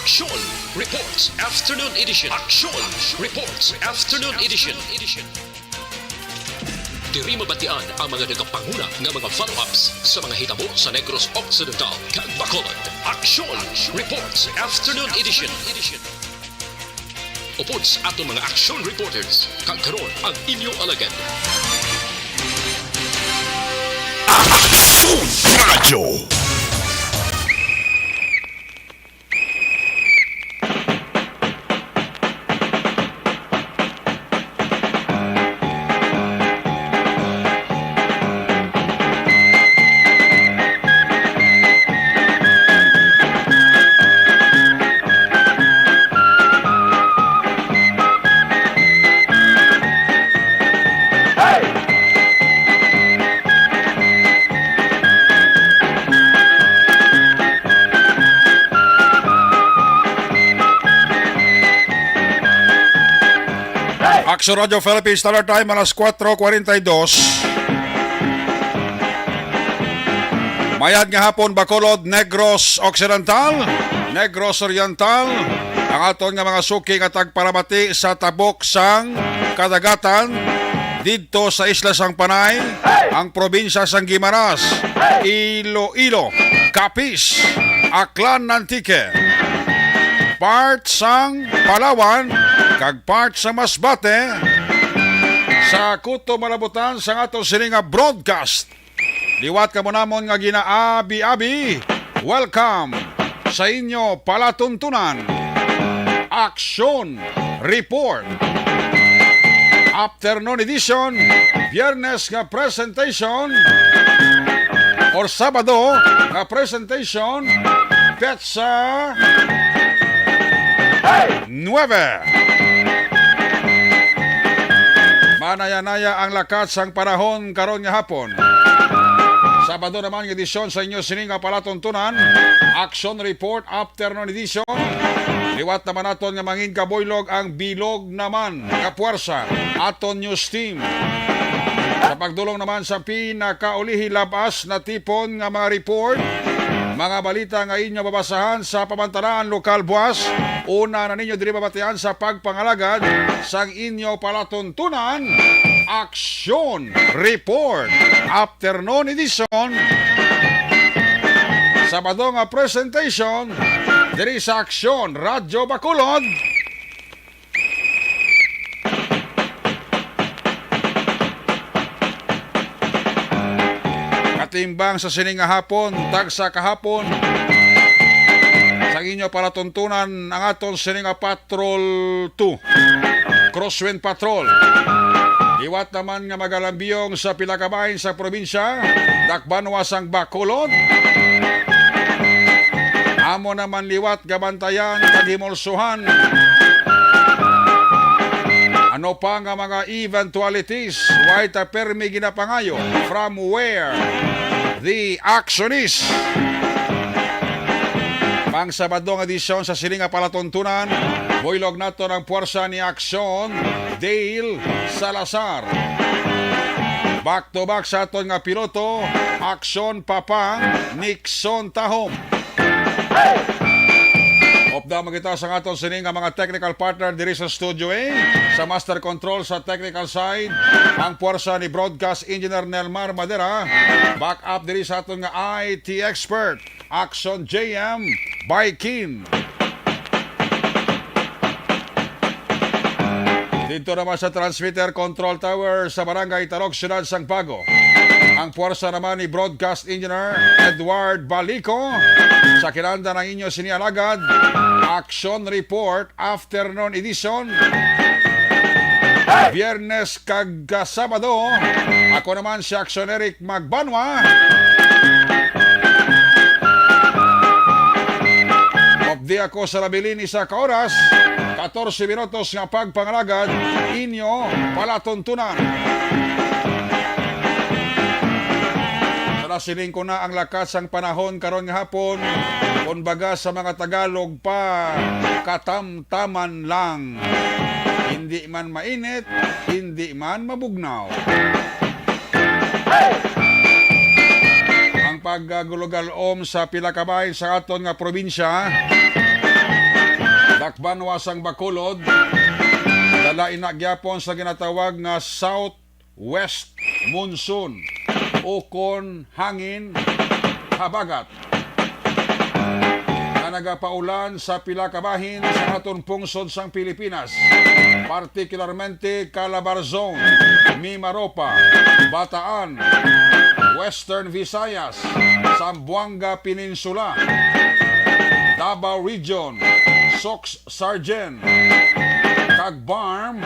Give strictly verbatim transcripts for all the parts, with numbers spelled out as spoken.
Action Reports Afternoon Edition. Action Reports Afternoon Edition. Diri mabatian ang mga nagapanguna nga mga follow-ups sa mga hitabo sa Negros Occidental kag Bacolod. Action Reports Afternoon Edition. Upod sa aton mga action reporters, kag karon ang inyo alagad. Aksyon Radyo. Action Radio Philippines Standard Time, alas kuwatro kwarenta y dos. Mayad nga hapon, Bacolod, Negros Occidental, Negros Oriental, ang aton nga mga suki nga tagparamati sa tabok sang kadagatan, didto sa Isla sang Panay, ang probinsya sang Guimaras, Iloilo, Capiz, Aklan, Antique, part sang Palawan, kag part sa Masbate, sa kuto malabutan sang aton sini nga broadcast. Liwat kamo namon nga ginaabi-abi, welcome sa inyo palatuntunan, Action Report. Afternoon edition, Biyernes nga presentation, or Sabado nga presentation, petsa nuebe. Manaya-naya ang lakat sang panahon karon nga hapon. Sabado naman nga edisyon sa inyo sini nga palatuntunan, Action Report Afternoon Edition. Liwat naman naton nga mangin kabuylog ang bilog naman nga puwersa aton news team. Sa pagdulong naman sa pinakaulihi labas na tipon nga mga report, mga balita nga inyo mabasahan sa pamantalaan lokal buwas, una na ninyo diri mabatian sa pagpangalagad sang inyo palatuntunan, Action Report Afternoon Edition. Sabado nga presentation diri sa Aksyon Radyo Bacolod. Katimbang sa sini nga hapon, tagsa kahapon, sa inyo palatuntunan ang aton sini nga Patrol two, Crosswind Patrol. Liwat naman nga magalambiyong sa pila ka bahin sa probinsya, dakbanwa sang Bacolod. Amo naman liwat gabantayan kag himulsuhan. Ano pa nga mga eventualities? Way ta permi ginapangayo. From where the action is. Pang Sabado nga edisyon sa sini nga palatuntunan, buylog naton ang puwersa ni Aksyon Dale Salazar. Back to back sa aton nga piloto, Aksyon Papa Nixon Tahom. Upda mo kita sa aton sini nga mga technical partner diri sa Studio A. Sa master control sa technical side, ang puwersa ni broadcast engineer Nelmar Madera. Back up diri sa aton nga I T expert, Action J M Baikin. Dito naman sa transmitter control tower sa Barangay Tarok, Siyudad sang Bago, ang puwersa naman ni broadcast engineer Edward Balico. Sa kinanda ng inyo sini alagad, Action Report Afternoon Edition. Biyernes kag Sabado, ako naman si Action Eric Magbanwa. Updi ako sa nabilin isa ka oras, katorse minutos nga pagpangalagad, inyo palatuntunan. Nasiling ko na ang lakat sang panahon karon nga hapon, kun baga sa mga Tagalog pa, katamtaman lang. Hindi man mainit, hindi man mabugnaw. Ang pagagulugalom sa pila ka bahin sa aton nga probinsya, banwa sang Bacolod, dala ina gyapon sa ginatawag nga southwest monsoon, ukon hangin habagat, nga nagapaulan sa pila ka bahin sa aton pungsod sang Pilipinas, partikularmente Calabar Zone, Mimaropa, Bataan, Western Visayas, Zamboanga Peninsula, Davao Region, Socks Sargent, kag Barm.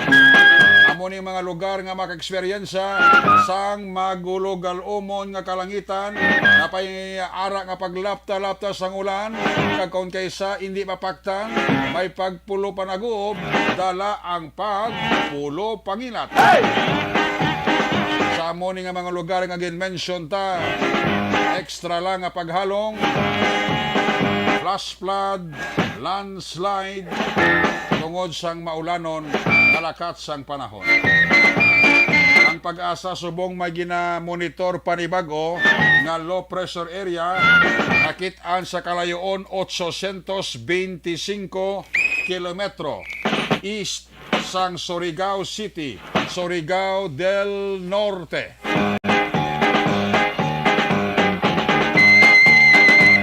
Amo ni mga lugar nga makaeksperyensya sang magulugalumon nga kalangitan nga pay ara nga paglapta-lapta sang ulan, kag kon kaisa indi mapaktan, may pagpulo panagub, dala ang pagpulo pangilat. Sa amo ni nga mga lugar nga ginmention ta, extra lang nga paghalong, flash flood, landslide, tungod sang maulanon nga lakat sang panahon. Ang PAGASA subong may ginamonitor panibag-o nga low pressure area nakit-an sa kalayoon ochocientos beintisinko kilometro east sang Surigao City, Surigao del Norte.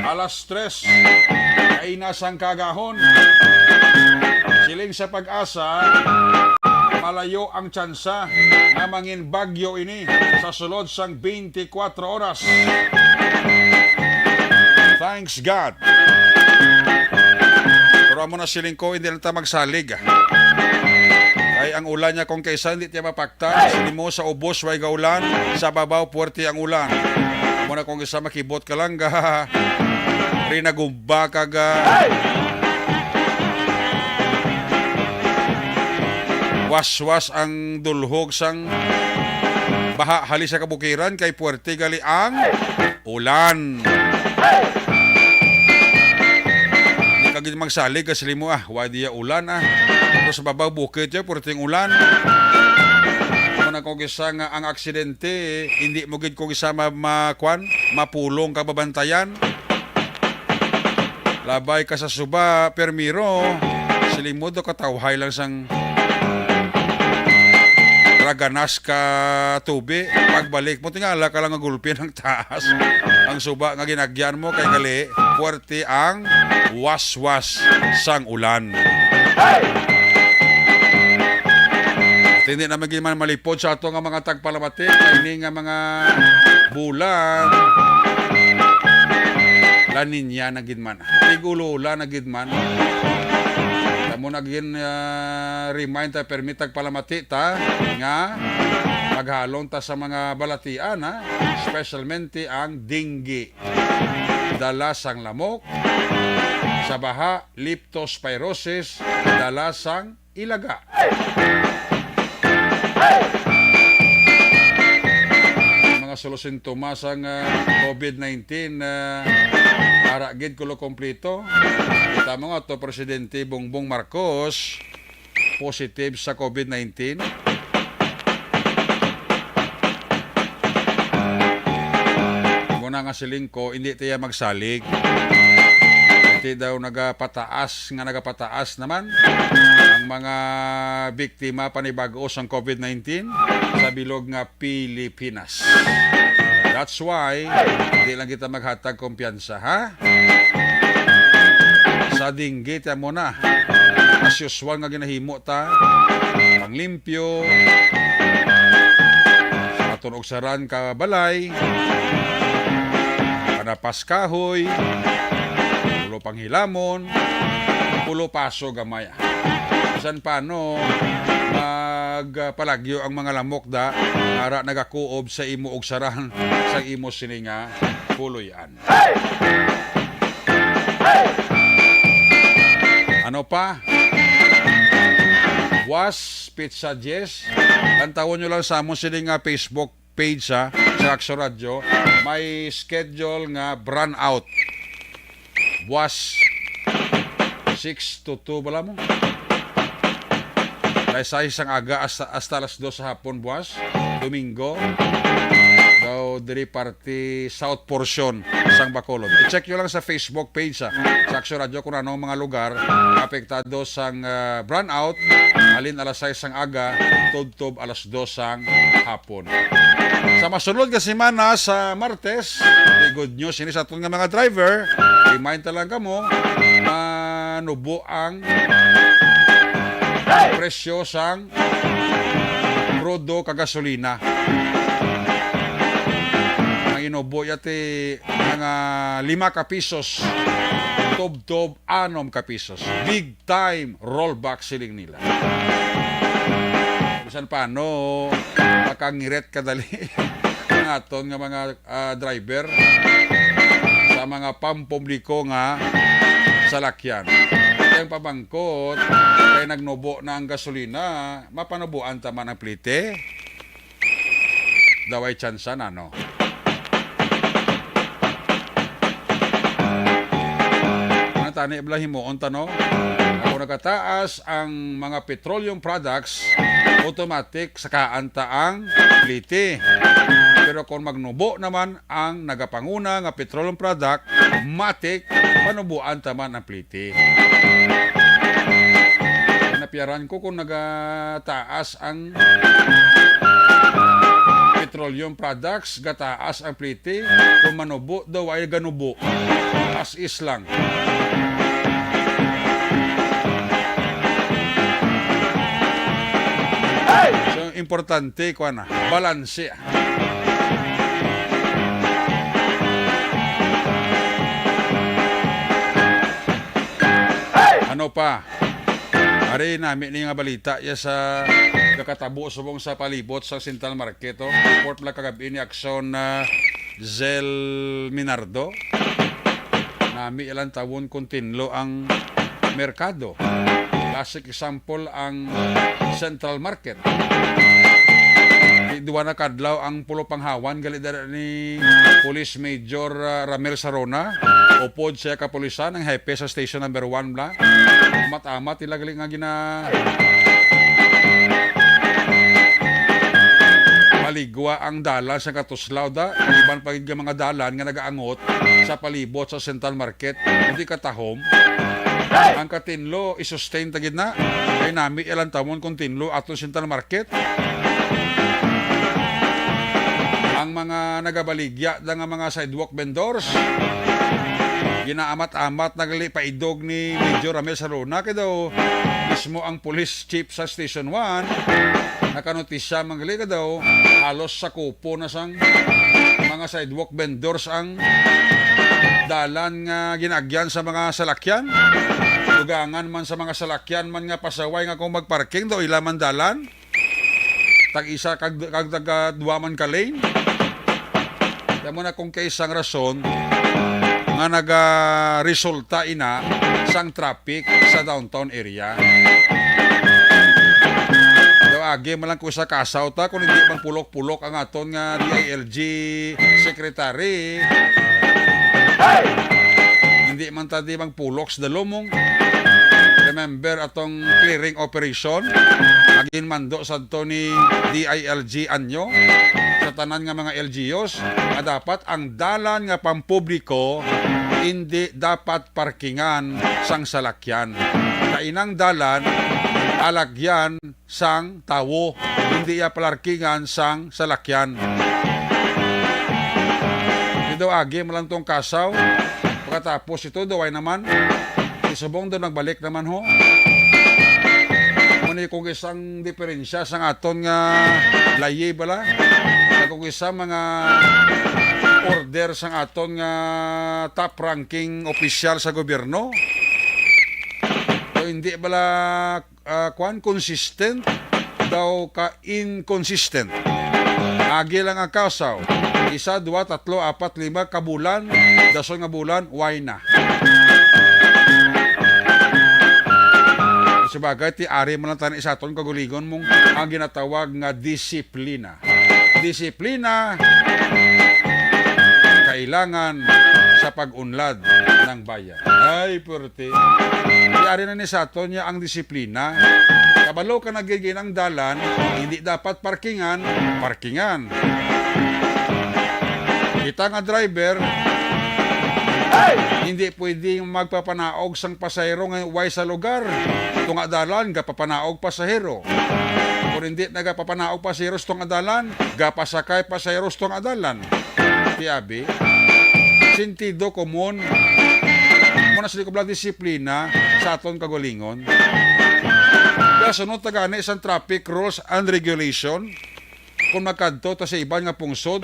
Alas tres kaina sang kaagahon, siling sa PAGASA, malayo ang tsansa nga mangin bagyo ini sa sulod sang twenty-four oras. Thanks God. Pero amo na siling ko, hindi na ta magsalig. Kay ang ulan niya kung kaisa hindi tiya mapaktan, sini mo sa ubos way gaulan, sa babaw puwerte ang ulan. Amo na kung isa makibot ka lang ga rinagumba kag, ah, waswas ang dulhog sang baha hali sa kabukiran kay puwerte gali ang ulan. Di ka gid magsalig kasi mo, ah, wa diya ulan, ah. Pero sa babaw bukid ya, purting ulan. Mo na kung isa nga ang aksidente, hindi mo gid kung isa ma, ma, kwan, mapulong ka babantayan. Labay ka sa suba, permiro, siling mo do katawhay lang sang raganas ka tubi. Pagbalik mo, tingala ka lang nga gulpi ng taas. Ang suba nga ginagyan mo kay gali, puwerte ang waswas sang ulan. At hindi naman gid man malipod sa ato nga mga tagpalamati, kay ini nga mga bulan, La Niña na gid man. Tig-ulola na gid man. Kamo na gid, ah, remind ta, permi tagpalamati ta nga maghalong ta sa mga balatian, ha? Specialmente ang dengue, dala sang lamok, sa baha, leptospirosis, dala sang ilaga. Mga solo sintomas sang, ah, COVID nineteen, ah, ara gid kulo kompleto. Kita mo nga to, Presidente Bongbong Marcos, positive sa COVID nineteen. Muna nga siling ko, hindi tiya magsalig. Hindi daw nagapataas nga nagapataas naman ang mga biktima panibag-o sang COVID nineteen sa bilog nga Pilipinas. That's why, di lang kita maghatag kumpiyansa, ha? Sa dengue, tiyan mo na. As usual nga ginahimo ta, panglimpyo, sa aton ugsaran ka balay, panapas kahoy, pulo panghilamon, pulo paso gamay. Bisan paano, magpalagyo ang mga lamok da, ara nagakuob sa imo ugsaran, sa imo sini nga puloy-an. Ano pa? Buwas, Pizza Jess. Tantawon nyo lang sa amon sini nga Facebook page, ha, sa Akso Radyo. May schedule nga brownout. Buwas, six to two bala mo. Alas sais sang aga hasta, hasta alas dos sa hapon buwas, Domingo. So, daw diri parte south portion sang Bacolod. I-check nyo lang sa Facebook page, ah, sa Aksyon Radyo kung anong mga lugar apektado sang, ah, brownout, halin alas sais sang aga, tubtob alas dos sang hapon. Sa masunod nga semana, sa Martes, may good news ini sa aton nga mga driver. Remind ta lang kamo, manubo ang presyo sang krudo kag gasolina. Ang inubo yati mga lima ka pisos, tubtob anom ka pisos. Big time rollback siling nila. Bisan paano, makangirit kadali ang aton nga mga, ah, driver sa mga pampubliko nga salakyan. Ang pamangkot, kay nagnubo na ang gasolina, mapanubuan ta man ang plite? Daw ay tsansa na, no? Ano tani, bala, himuon ta, no? Kung nagataas ang mga petroleum products, automatic sakaan ta ang plite. Pero kung magnubo naman ang nagapanguna nga petroleum product, matik, panubuan ta man ang plite. Napiyaran ko kung nagataas ang petroleum products, gataas ang plite, kung manubo daw ay ganubo. As is lang. So, importante, kuwan na, balanse. Ano pa? Ari, nami ni nga balita ya sa gakatabo subong sa palibot sa Central Market, oh. Report lang kagab-i ni Aksyon, ah, Zel Minardo. Nami ilang tawon kung tinlo ang merkado. Classic example ang Central Market. Di duwa na kadlaw ang pulopanghawan gali dira ni Police Major, ah, Ramel Sarona. Upod siya kapulisan, ang hepe sa Station Number One bala. Amat-amat ila gali nga gina-, maligwa ang dalan sa katuslaw da. Ang iban pa gid nga mga dalan nga nagaangot sa palibot sa Central Market, hindi katahom. Ang katinlo, i-sustain ta gid na. Kay nami ilang tawon kung tinlo aton Central Market. Ang mga nagabaligya da nga mga sidewalk vendors, ginaamat-amat na gali paidog ni Major Ramel Sarona, kay daw mismo ang police chief sa Station One nakanotisya man gali ka daw halos sakupo na sang mga sidewalk vendors ang dalan nga ginaagyan sa mga salakyan. Dugangan man sa mga salakyan man nga pasaway nga kung magparking daw ila man dalan. Tag isa kag, kag taga duwa man ka lane. Kaya mo na kung kaisang rason nga nagaresulta ina sang traffic sa downtown area. Daw agi man lang ko sa kasaw ta kung hindi man pulok-pulok ang aton nga D I L G secretary. Hindi man ta di magpulok sa dalumong. Remember atong clearing operation nga ginmando sadto ni D I L G Anyo sa tanan nga mga L G Us nga dapat ang dalan nga pampubliko hindi dapat parkingan sang salakyan. Kainang dalan alagyan sang tawo, hindi iya palarkingan sang salakyan. Ito agi man lang tong kasaw. Pagkatapos ito, duway naman. Isubong daw nagbalik naman ho. Muni kung isang diferensya sang aton nga layi bala. Sa kung isa mga order sang aton nga top ranking opisyal sa gobyerno. So, hindi bala, ah, kwan, consistent daw ka inconsistent. Agi lang ang kasaw. Isa, dua, tatlo, apat, lima, kabulan, dason nga bulan, why na? Sabagay, ti ari man lang tani sa aton kagulingon mong ang ginatawag nga disiplina. Disiplina kailangan sa pag-unlad ng bayan. Ay, purti. Yari na ni sa aton niya ang disiplina. Kabalo ka nagiginang dalan, hindi dapat parkingan, parkingan. Kita nga driver, hindi pwede magpapanaog sang pasahero nga way sa lugar. Tunga dalan, gapapanaog pasahero. Kung hindi nagapapanaog pasahero sa tunga dalan, gapasakay pasahero sa tunga dalan. Ti abi, sentido komon. Muna sila kubla disiplina sa aton kagalingon. Kasunod ta gani sang traffic rules and regulation. Kung makadto ta sa iban nga pungsod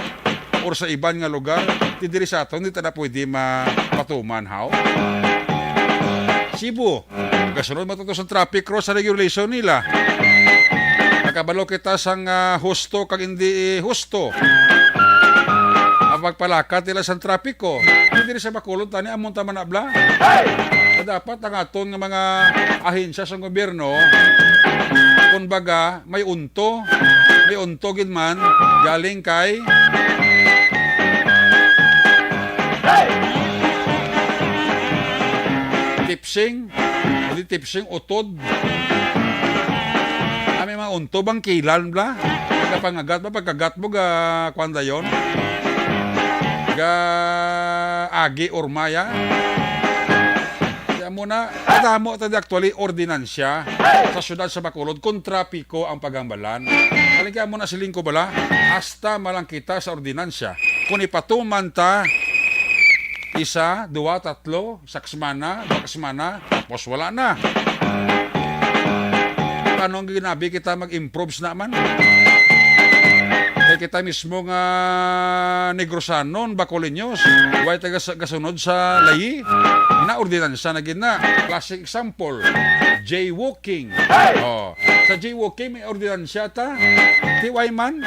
or sa iban nga lugar, ti diri sa aton, di ta na pwede mapatuman, haw? Cebu, gasunod man to sa traffic rules sa regulation nila. Nakabalo kita sang, ah, husto kag hindi husto ang pagpalakat nila sang trapiko. Ti diri sa Bacolod, tani, amon ta man abla. Dapat ang aton nga mga ahensya sa gobyerno, kumbaga, may unto. May unto gid man galing kay Tipsing, hindi Tipsing, Utod. Ah, may mga unto, bangkilan bla? Pagkapangagat ba? Pagkagat mo ga, kuwan dayon? Ga agi, urmaya? Kaya mo na, kadamo ta di actually ordinansya sa siyudad sa Bacolod kung trapiko ang pagambalan. Aling kaya mo na siling ko bala, hasta malang kita sa ordinansya. Kung ipatuman ta, isa, duwa, tatlo, isa ka semana, duwa ka semana, tapos wala na. Paano ang ginabi kita mag-improves naman? Kay kita mismo nga Negrosanon, Bacoleños, way taga sa, gasunod sa layi. Ina, ordinansa na gid na. Classic example, jaywalking. Oh, sa jaywalking, may ordinansa ta. Ti way man.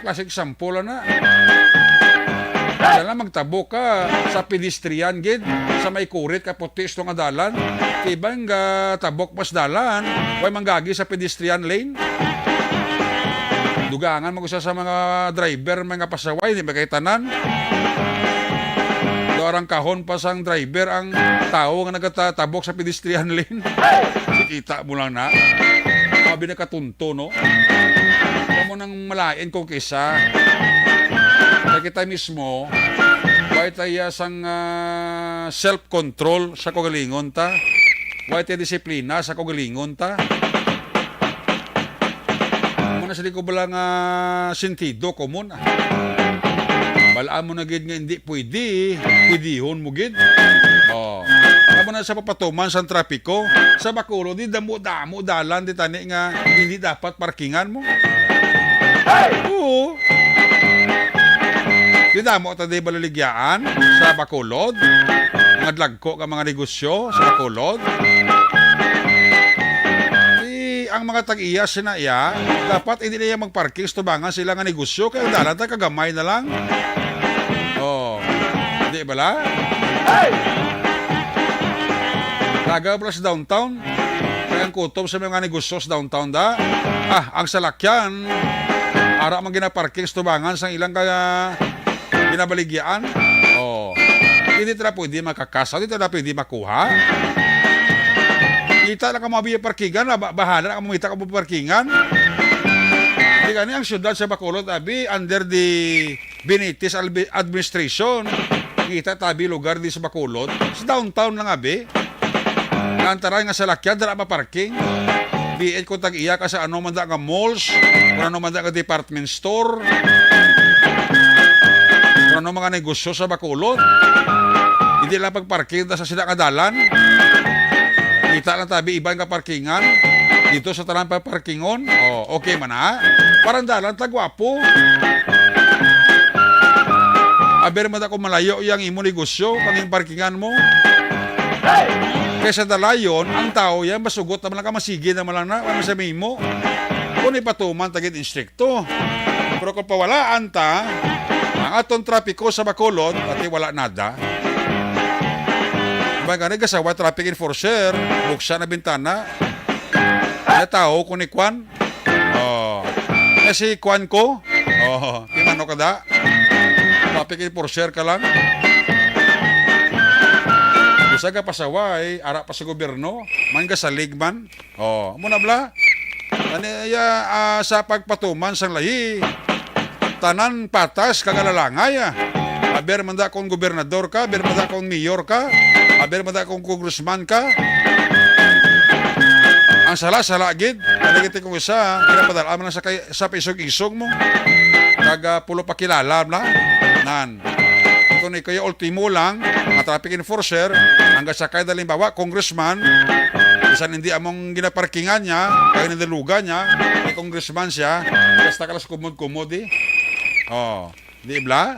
Classic example na. Dala magtabok ka sa pedestrian gid, sa may kurit ka puti nga dalan. Ibang ga tabok mas dalan, way manggagi sa pedestrian lane. Dugangan mag-usa sa mga driver, mga pasaway, di ba kay tanan? Do arang kahon pa sang driver ang tawo nga nagatabok sa pedestrian lane. Kita mo lang na. Abi na katunto, no? Kamo nang malain kung kisa. Kaya kita mismo, way taya sang, ah, self-control sa kaugalingon ta. Way taya disiplina sa kaugalingon ta. Muna sa di ko bala nga sentido, komon. Balaan mo na gid nga hindi pwede, pwedihon mo gid. Oh. Amo na sa papatuman sang trapiko sa Bacolod, di damo-damo dalan di tani nga hindi dapat parkingan mo. Oo. Di damo ta di balaligyaan sa Bacolod. Mga dagko nga mga negosyo sa Bacolod. Di ang mga tag-iya sina iya, dapat hindi na iya magparking sa tubangan sila nga negosyo, kay ang dalan ta kagamay na lang. Oh, di bala? Lagaw pala sa downtown. Kay ang kutob sa mga negosyo sa downtown da, ah, ang salakyan, ara man ginaparking sa tubangan sang ilang ka-, ginabaligyaan. Oh, hindi ta na pwede makakasaw, hindi ta na pwede makuha. Kita na ka mga biya parkingan, ba-, bahala na ka mamita ka mga parkingan. Di gani ang syudad sa Bacolod, abi, under the Benitez albi-, administration. Kita tabi lugar di sa Bacolod. Sa downtown lang, abi. Ang taray nga salakyan, dara maparking. Biit kung tag-iya ka sa ano man da nga malls, kung ano man da nga department store, kung ano mga negosyo sa Bacolod. Hindi lang pagparking da sa sila nga dalan. Kita lang tabi iban nga parkingan. Dito sa tanan pa parkingon. Oh, okay man na. Parang dalan ta gwapo. Aber man ako malayo yang imo negosyo, kung yung parkingan mo. Kaysa dalayon, ang tao yan, masugot naman lang ka, masigi naman lang na, wala sa mimo. Kung ipatuman, tagit instrikto. Pero kung pawalaan ta, ang aton trapiko sa Bacolod, pati wala nada. Ba gani, gasawa traffic enforcer, buksan na bintana. May tao, kung ni Kwan, oh. Eh, si Kwan ko? Oh, di man, no, kada? Traffic enforcer ka lang. Usa ka pasaway, ara pa sa gobyerno, man ka salig man. Oh, mo na bla? Ano ya, ah, sa pagpatuman sang lahi, tanan patas kag alalangay, ah. Aber man da kung gobernador ka, aber man da kung mayor ka, aber man da kung congressman ka. Ang sala, sala gid. Kaya gid kung isa, ginapadala man lang sa, kay, sa paisog-isog mo. Kag, ah, pulo pa kilala na. Nan. Kung ikaw yung ultimo lang, nga traffic enforcer, ang gasakay, halimbawa, congressman, bisan hindi among ginaparkingan niya, kaya nadalugan niya, may congressman siya, basta ka lang kumod-kumod eh. Oh, di bla?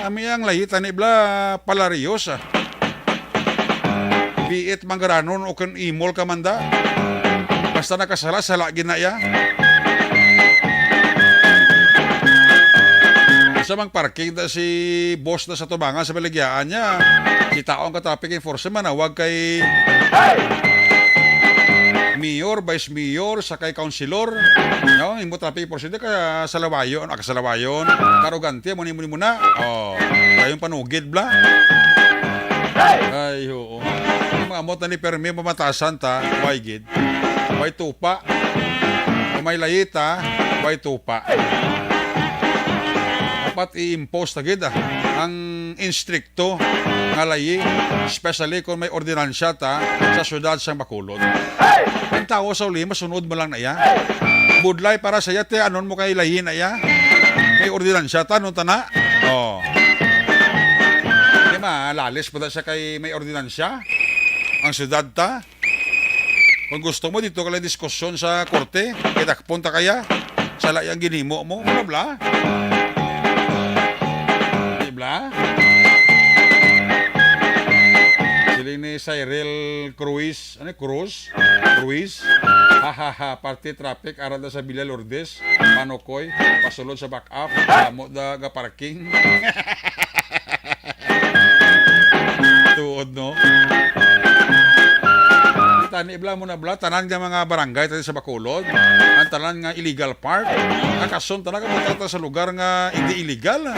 Kami ang lahi, tani bla, palariyos ah. Be it manggaranon o kun imol ka man da. Basta nakasala, sala gid na iya. Sa mang parking da si boss na sa tubangan sa baligyaan niya. Kita ang ka traffic enforcer manawag kay mayor, vice mayor, sa kay councilor. No, imo traffic enforcer di ka salawayon, ah, kasalawayon. Karugante mo ni mo na. Oh, kayong panugid bla. Ay, oo. Yung mga amot na ni permi mamatasan ta, way gid. Way tupa. Kung may layita, way tupa. Dapat i-impose na gid, ah, ang instrikto nga layi, especially kung may ordinansya ta sa syudad sang Bacolod. Ang tawo sa uli, masunod mo lang na iya. Budlay para sa iya, ti anon mo kay layi na iya. May ordinansya ta, no, tana? Oh. Di malalis pa da siya kay may ordinansya ang syudad ta. Kung gusto mo, dito ka lang diskusyon sa korte. Kay dakpon ta kaya. Sala yang ginhimo mo. Bla, bla. Di bla? Siling ni Cyril Cruz. Ano, Cruz? Cruz? Ha, ha, ha. Parte traffic, ara da sa Villa Lourdes. Manukoy. Pasulod sa back up. Amo da ga parking. Tuod, no? Tani bla mo na bla, tanan nga mga barangay tayo sa Bacolod, ang tanan nga illegal park, ang kason tanan ka punta sa lugar nga hindi illegal.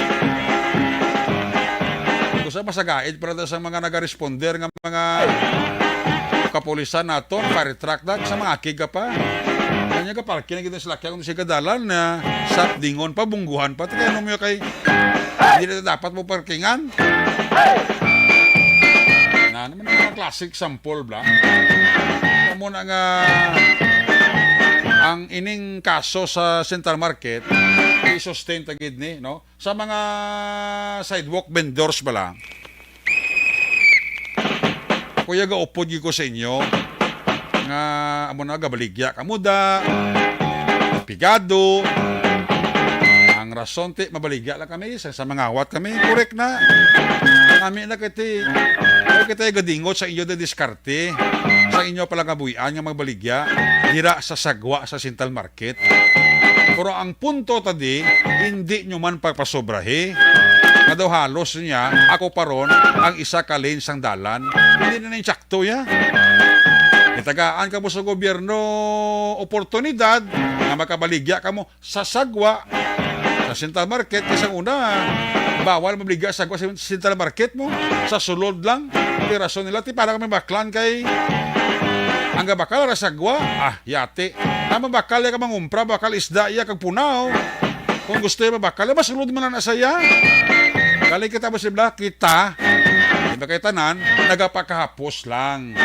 Kung sa masagaid para sa mga nagaresponder nga mga kapulisan naton, fire truck na, sa mga akig ka pa. Kanya ka parking na gid ang salakyan kung siya gadalan na sa dingon pa, bungguhan pa. Kaya ano mo kay hindi na dapat mo parkingan. Na naman ang mga classic sample, bla. Amo na nga ang ining kaso sa Central Market, i-sustain ta gid ni, no? Sa mga sidewalk vendors bala, ako ya gaupod gid ko sa inyo nga amo na gabaligya kamo da, pigado. Ang rason ti mabaligya lang kami sa, sa mga awat kami, korek na. Kami na kiti, kaya kita gadingot sa inyo da diskarte, sa inyo pala nga buhian nga magbaligya dira sa sagwa sa Central Market. Pero ang punto tadi, hindi nyo man pagpasobrahi. Nga daw halos niya, ako paron ang isa ka lane sang dalan. Hindi na ning sakto ya. Itagaan ka mo sa gobyerno oportunidad nga makabaligya ka mo sa sagwa sa Central Market. Kay sa una, bawal mabaligya sagwa sa Central Market mo. Sa sulod lang, ang rason nila, ti para kami baklan kay ang gabakal ra sagwa. Ah, yati. Ang mabakal ya ka mangumpra, bakal isda ya kag punaw. Kung gusto ya mabakal, mas sulod man na saya. Galing kita mo sila, kita. Di ba kay tanan, nagapakahapos lang.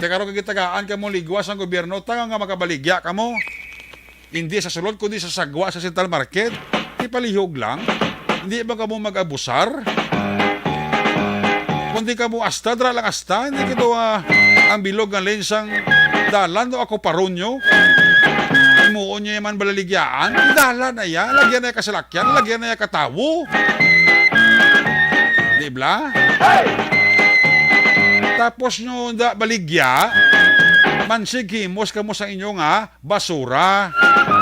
Te karon kay gitagaan ka mo ligwa sang gobyerno, tanga nga makabaligya ka mo. Hindi sa sulod, kundi sa sagwa sa Central Market. Ipalihog lang. Hindi ba kamo mag-abusar? Kundi kamo asta, dra lang asta. Hindi kito, ah, ang bilog nga lane sang dalan o ako paron nyo. Imuon nyo man balaligyaan. Dalan na ya. Lagyan na ya kasalakyan. Lagyan na ya katawo. Di bla? Tapos nyo da baligya, mansig himos kamo sa inyo nga basura.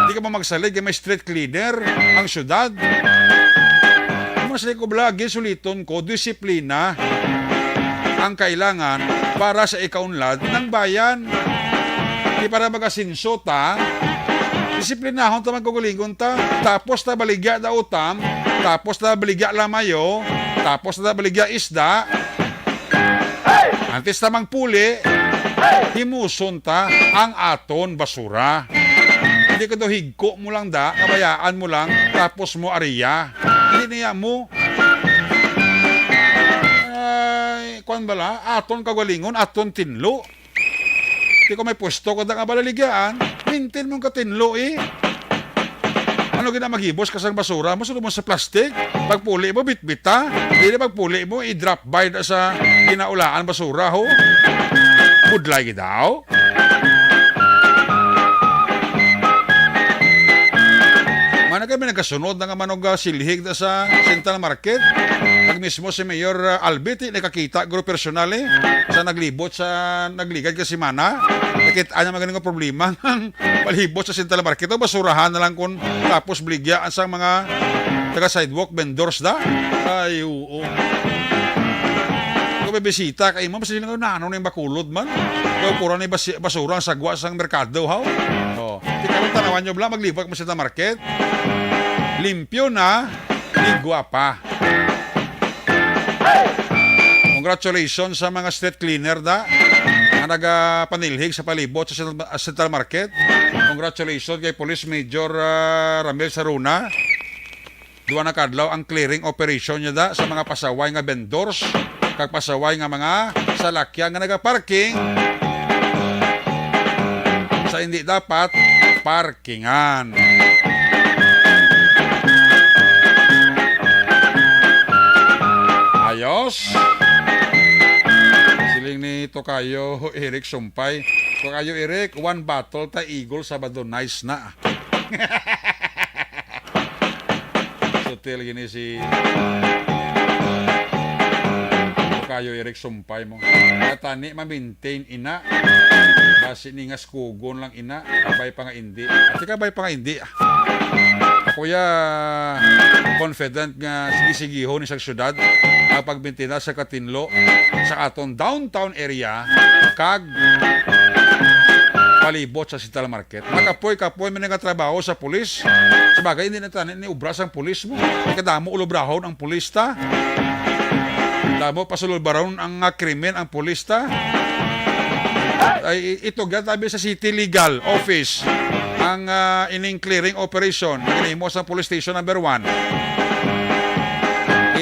Di ka ba magsalig nga may street cleaner ang syudad? Mas ko bala, ginsuliton ko, disiplina ang kailangan para sa ikaunlad ng bayan. Di para mag-asenso ta, disiplinahon ta, magkugalingon ta. Tapos ta baligya da utam, tapos ta baligya lamayo, tapos ta baligya isda. Antes ta mangpuli, Himuson ta ang aton basura. Hindi ka daw higko mo lang da, kabayaan mo lang, tapos mo ariya. Hindi niya mo. Ay, kwan bala, aton kagalingon, aton tinlo. Di ko may pwesto ko nga balaligyaan, maintain mo ka tinlo eh. Ano gina maghibos ka sang basura mo, sulod mo sa plastic? Pagpuli mo, bitbita. Dili pagpuli mo, i-drop by na sa ginaulaan basura, ho. Budlay gid daw. Mana kami nagkasunod na nga manog, ah, silhig na sa Central Market. Nag mismo si Mayor, ah, Albit, eh, nakakita, guro personal, eh, sa naglibot sa nagligad ka semana. Nakita niya magaling nga problema. Palibot sa Central Market, o basurahan na lang kung tapos baligya sang mga taga sidewalk vendors da. Ay, oo. Kung may bisita ka imo, basta sila nga, "Nano na yung bakulod man?" Kung pura na yung basi-, basura ang sagwa sang merkado, haw? Oh. Di karon tanawan nyo, bla, maglibot mo sa Central Market. Limpyo na, igwa pa. Congratulations sa mga street cleaner da nga nagapanilhig sa palibot sa Central, Central Market. Congratulations kay Police Major, ah, Ramil Saruna. Duha na kadlaw ang clearing operation niya da sa mga pasaway nga vendors kag pasaway nga mga salakyan nga nagaparking sa hindi dapat parkingan. Ayos. Siling ni Tokayo Eric Sumpay. Tokayo Eric, one bottle ta Eagle Sabado, nice na. Sutil gini si Tokayo Eric Sumpay mo. Natani ma-maintain ina. Basi ni nga skugon lang ina. Kabay pa nga indi. Ati kabay pa nga indi. Ako ya confident nga sige-sigihon ni sa syudad ang pagmintina sa katinlo sa aton downtown area kag palibot sa Central Market. Makapoy-kapoy man nga trabaho sa pulis. Sabagay, hindi na tanan ni obra sang pulis mo. Kadamo ulobrahon ang pulis ta. Damo pasululbaron ang, ah, krimen ang pulis ta. Ay, i-, ito gatabi sa City Legal Office ang, ah, ining clearing operation nga ginahimo sa Police Station Number One.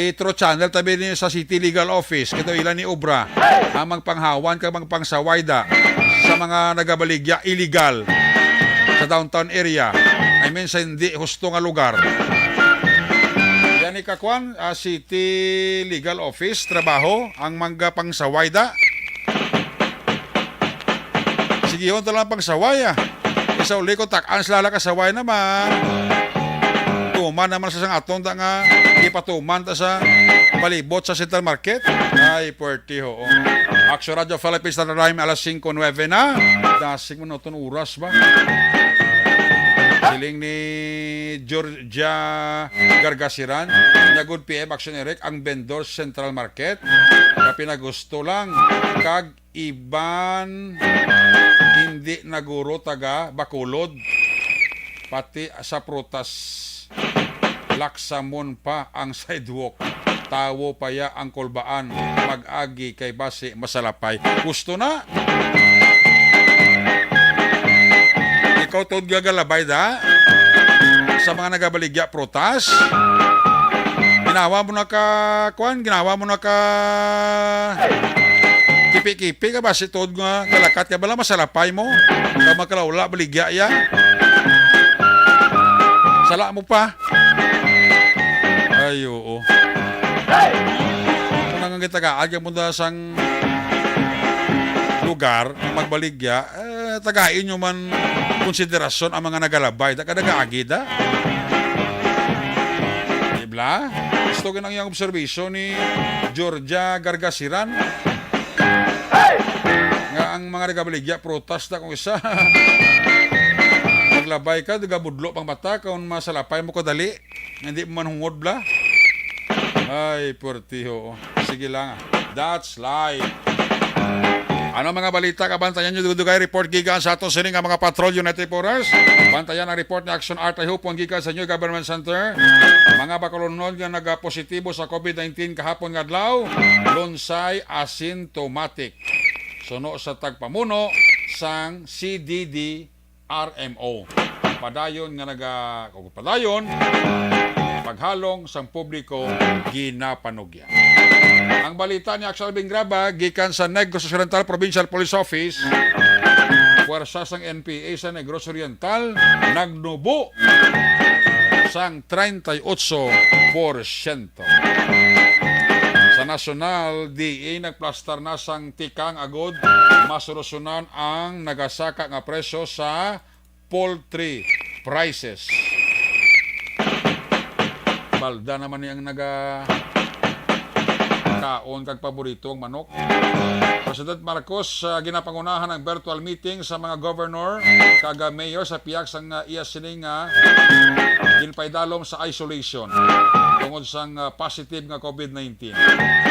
I-through channel tabi ni sa City Legal Office, kay daw ila ni obra ang magpanghawan kag magpangsaway da sa mga nagabaligya illegal sa downtown area. I mean, sa hindi husto nga lugar. Yan ni kakwan, ah, City Legal Office, trabaho ang magpangsaway da. Sigihon ta lang pagsaway, ah. Isa uli ko, tak-an sila lang kasaway naman. Tuman naman sa sang aton ta nga ipatuman ta sa palibot sa Central Market. Ay, puwerte, ho. Action Radio Philippines, Standard Time, alas singko nuwebe na. Dasig man naton oras ba? Siling ni Georgia Gargasiran, niya, "Good P M, Action Eric, ang vendor sa Central Market, nga pinagusto lang, kag iban hindi na guro taga Bacolod, pati sa prutas, laksamon pa ang sidewalk. Tawo pa ya ang kulbaan, mag-agi kay basi masalapay." Gusto na? Ikaw, tuod nga galabay da sa mga nagabaligya prutas. Ginawa mo na ka, kwan, ginawa mo na ka kipi-kipi ka ba si tuod nga galakat ka bala, masalapay mo. Ka makalaula, baligya ya. Sala mo pa. Ay, oo. Kung nangang gitagaan ka mo da sang lugar nga magbaligya, eh, tagai nyo man konsiderasyon ang mga nagalabay. Da ka nagaagi da. Di bla? Gusto ko ang iyang obserbasyon ni Georgia Gargasiran nga ang mga nagabaligya, prutas na kung isa. Maglabay ka, di ka budlo pang mata, kung masalapay mo kadali. Hindi mo man hungod, bla. Ay, puwerte, ho. Sige lang. That's life. Ano mga balita kabantayan nyo? Dugay report gikan sa aton sini nga mga patrol, United Force. Bantayan ang report ni Action Art Hupon gikan sa New Government Center. Mga Bacolodnon nga nagapositibo sa COVID nineteen kahapon nga adlaw, lunsay asymptomatic. suno sa tagpamuno sang C D D R M O. Padayon nga naga-, o padayon, paghalong sang publiko ginapanugyan. Ang balita ni Axel Bingraba gikan sa Negros Occidental Provincial Police Office. Puwersa sang N P A sa Negros Oriental nagnubo sang treinta y ocho porsyento. Sa nasyonal, D A nagplastar na sang tikang agod masolusyonan ang nagasaka nga presyo sa poultry prices. Balda naman ni ang naga kaon kag paborito ang manok. President Marcos, ah, ginapangunahan ang virtual meeting sa mga governor kag, ah, mayor sa pihak sang, ah, iya sining, ah, ginpaidalom sa isolation tungod sang, ah, positive nga COVID nineteen.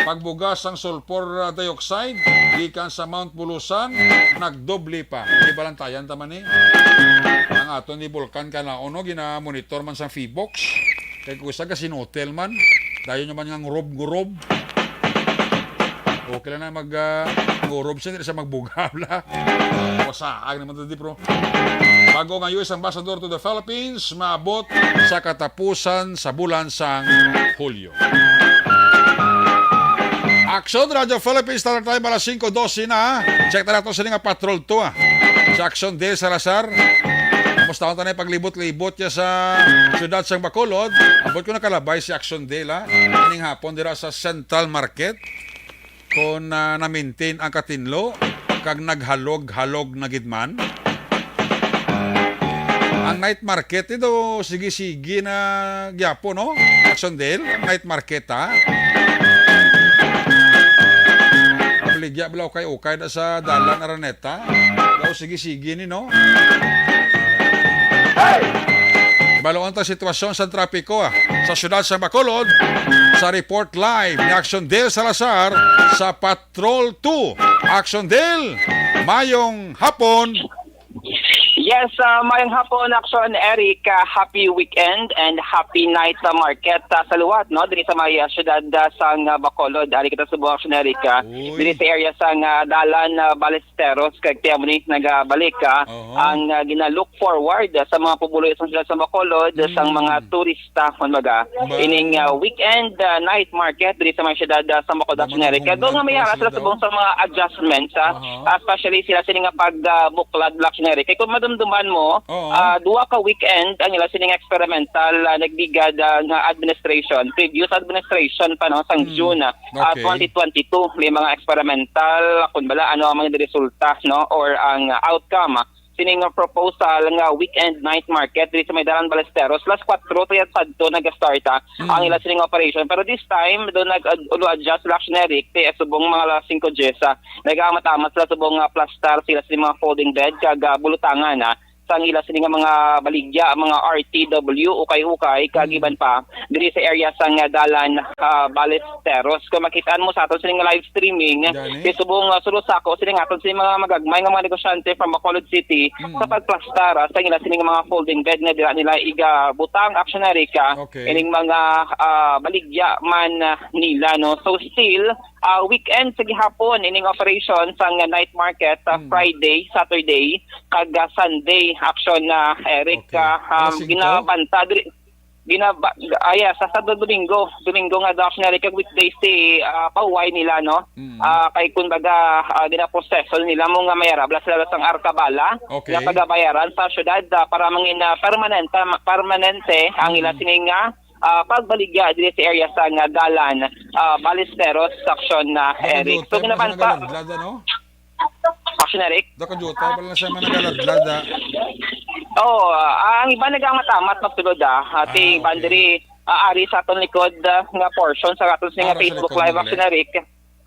Pagbuga sang sulfur, ah, dioxide gikan sa Mount Bulusan nagdoble pa. Di balantayan ta man ni. Ang aton ni Bulkan ka na, no, gina-monitor man sang Phivolcs. Kay kung isa ka sinotel man, dayon naman nga ngurob-ngurob. Okay lang na mag, ah, ngurob siya, hindi siya magbugab la. Wasaag naman to, di, bro. Bago nga U S Ambassador to the Philippines, maabot sa katapusan sa bulan sang Hulyo. Aksyon, Radyo Philippines, Standard Time, alas singko dose na. Check na nato sini nga Patrol two, ah. Si Aksyon Dale Salazar. Kamusta ta na yung paglibot-libot niya sa siyudad sang Bacolod? Ambot ko nakalabay si Aksyon Dale, ah. Ining hapon dira sa Central Market. Kung, ah, na-maintain ang katinlo, kag naghalog-halog na gid man. Ang night market ito, sige-sige na gyapon, no? Aksyon Dale, ang night market, ha? Baligya bala ukay-ukay na sa dalan Araneta. Daw sige-sige ni, no? Baloon ta sitwasyon sa trapiko, ah, sa siyudad sa Bacolod, sa report live ni Aksyon Dale Salazar sa Patrol two. Aksyon Dale, mayong hapon. Yes, ah, mayong hapon, Aksyon Eric. Ah, happy weekend and happy night sa market, ah, sa liwat, no? Diri sa may, ah, siyudad, ah, sang, ah, Bacolod. Ari kita subong, Aksyon Eric, ah, Uy. Diri sa area sang, ah, dalan, ah, Bales Teros, kag tiyan mo ni nagabalik, ah, Oo. ang, ah, gina-look forward, ah, sa mga pumuluyo sa siyudad sa Bacolod, Mm. sang mga turista, kumbaga, Ba? ining, ah, weekend, ah, night market diri sa mga siyudad, ah, sa Bacolod, Ba, Aksyon Eric. Kaya doon nga may mga hara sila daw? Subong sa mga adjustments, ah, Aha. ah, especially sila sini nga pag, ah, buklad, Aksyon Eric. Kaya kung madumduman mo, Oo. ah, duha ka weekend ang ila sining experimental, ah, nagligad, ah, nga administration, previous administration pa, no, sang Mm. June, ah, ah, Okay. twenty twenty-two, may mga experimental, kung bala, ano ang mga resulta, no, or ang, ah, outcome, ah, sining, ah, proposal nga weekend night market diri sa may Dalan Ballesteros. Alas kuwatro to yan sadto nag-start, ah, Mm. ang ila sining operation. Pero this time, doon nag-, uh, ulo adjust sila, Aksyon Eric, kay subong mga alas singko diyes, ah, nag-amat-amat sila subong, ah, plastar sila sa mga folding bed, kag, ah, bulutangan, ah, sang ila sini nga mga baligya, mga R T W, ukay-ukay, kag Mm. iban pa, diri sa area sang, ah, dalan, ah, Ballesteros. Kung makitaan mo sa aton sini nga live streaming, Gani? kay subong, ah, sulo sako sini nga aton sini mga magagmay nga mga negosyante from Bacolod City Mm. sa pagplastar, ah, sa ila sini nga mga folding bed nga dira nila igabutang, Aksyon Eric, Okay. ining mga, ah, baligya man, ah, nila, no? So, still, ah, weekend sa gihapon ining operation sang night market, ah, Mm. Friday, Saturday, kag, ah, Sunday, Aksyon, ah, Eric, Okay. ah, um, Alas singko? ginabanta diri, ginaba-, ah, yes, sa Santo Domingo, Domingo nga daw, Aksyon Eric, kag weekdays ti, ah, pahuway nila, no? Mm. Ah, kay kumbaga, ah, ginaproseso nila mo nga may arabla sila sang arkabala Okay. nga pagabayaran sa syudad, ah, para mangin, ah, permanente, permanente ang Mm. ila sining, ah, ah, pagbaligya diri sa area sang, ah, dalan, ah, Ballesteros, Aksyon, ah, Eric. So, Nakaduta pa ginabanta, sa nagaladlad, ano? Aksyon, Eric? Nakaduta pala sa mga nagaladlad, ah. Oo, ah, ang iba nagamat-amat magsulod, ah. Ati Ah, okay. Boundary, ah, ari sa aton likod, ah, nga portion sa aton sa Ah, sa Facebook likod Live, nila. Aksyon, Eric.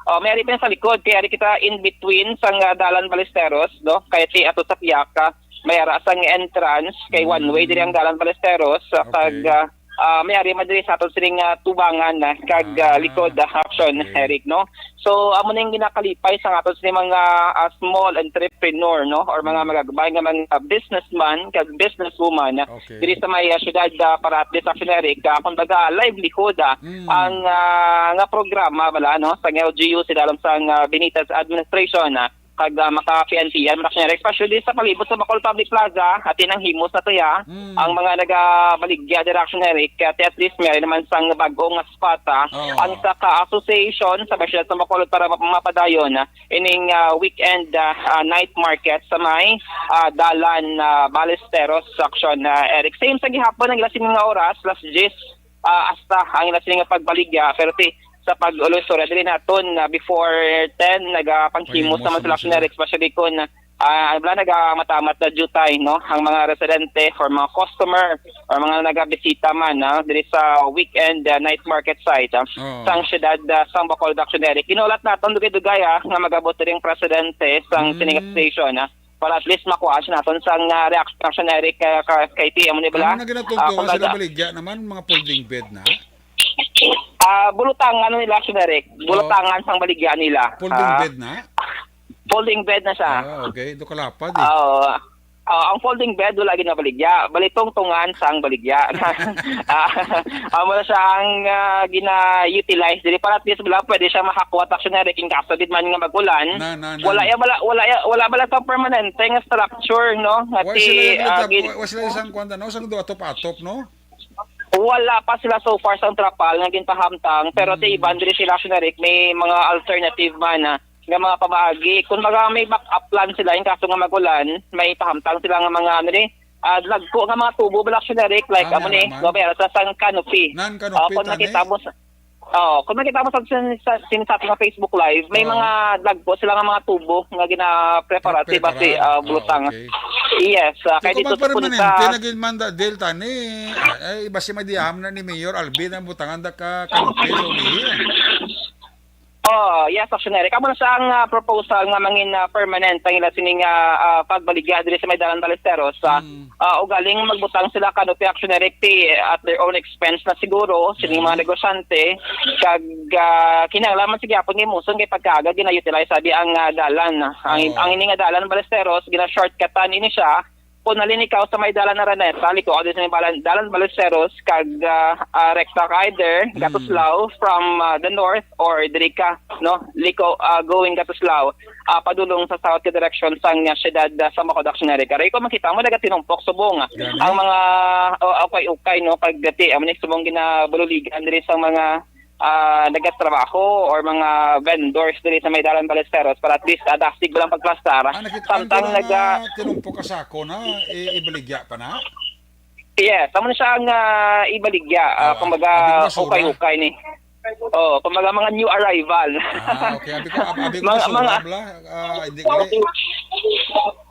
Oh, may ari pa sa likod, kaya ari kita in between sa nga dalan Ballesteros, no? Kaya ti ato sa Piaca, may ara sang entrance, kay one way Mm. diri ang dalan Ballesteros, sa Okay. kag, ah, ah, may ari man diri sa aton sining, ah, tubangan, ah, kag, ah, Ah, likod, ah, Aksyon, okay. Eric, no? So, amo na yung ginakalipay sa aton sining mga, ah, small entrepreneur, no? Or mga Mm. magagmay nga mga businessman kag businesswoman, ah, Okay. diri sa may, ah, syudad, ah, para at least, Aksyon Eric, ah, kumbaga, livelihood, ah, Mm. ang, ah, nga programa, bala, no? Sa L G U, sila alam sa, ah, Benitez administration, ah, pag, ah, makapiantian, Action Eric, especially sa palibot sa Bacolod Public Plaza, at ang himos na to ya, Mm. ang mga nagabaligya diri, Action Eric, kaya at least may naman sang bag-o nga spot, ah, Oo. ang sa ka-association sa Basyad sa Bacolod para map-, mapadayon, ah, ining, ah, weekend, ah, ah, night market sa may, ah, dalan, ah, Ballesteros, Action, ah, Eric. Same sa gihapon ang ila sini nga oras, las diyes, ah, hasta ang ila sini nga pagbaligya. Pero ti, sa pag-ulusura diri naton, ah, before ten, nagapanghimos Panghimos naman naman sila, sila. Action Eric, especially kung, ah, wala, nagamatamat na jutay, no? Ang mga residente or mga customer or mga nagabisita man, ah, diri sa weekend, ah, night market site, ah, Oo. sang siyudad, ah, sang Bacolod, Action Eric. Inulat naton dugay-dugay, ah, nga magabot diri ang presidente sang Mm. sining station, ah, para at least makuha siya naton sang, ah, reaction, Action Eric, ah, ka-, kay T M ni bala. Ano na ginatugtuan Ah, sa kumbaga, nabaligya naman, mga folding bed na? Ah, bulutangan nila, Action Eric. Oo. Bulutangan sang baligya nila. Folding Ah. bed na? Folding bed na siya. Ah, okay. Ito kalapad eh. Oo. Ah, ang folding bed, wala ginabaligya. Bali, tungtungan sang baligya. Ah, amo na siya ang, ah, gina-utilize diri para at least wala, pwede siya mahakwat, Action Eric, in kaso gid man nga mag-ulan. Na, na, na. Wala ya, wala, wala ya, wala bala sa permanente nga structure, no? Nga Wa ti, sila yung ah, nagtap-, gin- wa sila isang kwan, ano, isang duwa atop-atop, no? Wala pa sila so far sa trapal nga ginpahamtang, pero ti Mm. iban diri sila, Action Eric, may mga alternative man, ah, nga mga pamaagi. Kung baga may backup plan sila, in kaso nga mag-ulan, may pahamtang sila nga mga, ano ni, ah, dagko nga mga tubo bala, Action Eric, like, Ah, amo ni, nga naman. no, pero sa sang canopy. Nan canopy, Oh, kung tani? nakita mo sa, oh, kung nakita mo sa, sa, sa, sa ating Facebook Live, may Oo. mga dagko sila nga mga tubo nga ginaprepara, Nagprepara. si, ah, Ah, Bulutang. okay. Yes, ah, So, kaya kung dito sa magpermanente, punta naging manda, Del, tani, ay, basi madiam na ni Mayor Alvin ang butangan da ka canopy sa ulihi. Oh, yes, Action Eric. Amo na siya ang, ah, proposal nga mangin, ah, permanent ang ila sining, ah, ah, pagbaligya diri sa may Dalan Ballesteros. Ah, Mm. ah, ugaling magbutang sila canopy, Action Eric, ti at their own expense na siguro sining mga Gani. negosyante. Kag, ah, kinahanglan man sige hapon nga imuson kay pagkaaga gina-utilize sabi ang, ah, dalan. Ang, Oo. ang ini nga Dalan Ballesteros, gina-shortcutan ini siya. Kung halin ikaw sa may Dalan Araneta, liko ka din sa may Balan-, Dalan Ballesteros, kag, ah, ah, rekta ka either Mm. Gatuslao from, ah, the north or diri ka, no? Liko, ah, going Gatuslao, ah, padulong sa south ka direksyon sang, ah, siyudad, ah, sa Bacolod, Action Eric. Aray ko, makita mo, nagatinumpok subong, ah, Gani. ang mga, oh, ukay-ukay, no? Kag dati, amo ni subong ginabaluligan diri sa mga ah, nagatrabaho or mga vendors diri sa may Dalan Ballesteros para at least, ah, dasig lang pagplastar. Ah, nakita, Samtang ang naga- mga tinumpok ka sako na, i-, ibaligya pa na? Yes, amo na siya ang, ah, ibaligya. Ah, Oh, kumbaga, abi ko basura. ukay-ukay ni. Oh, kumbaga mga new arrival. Ah, okay. Abi ko, ab-, abi ko Mga, basura, mga bla. Ah, hindi ko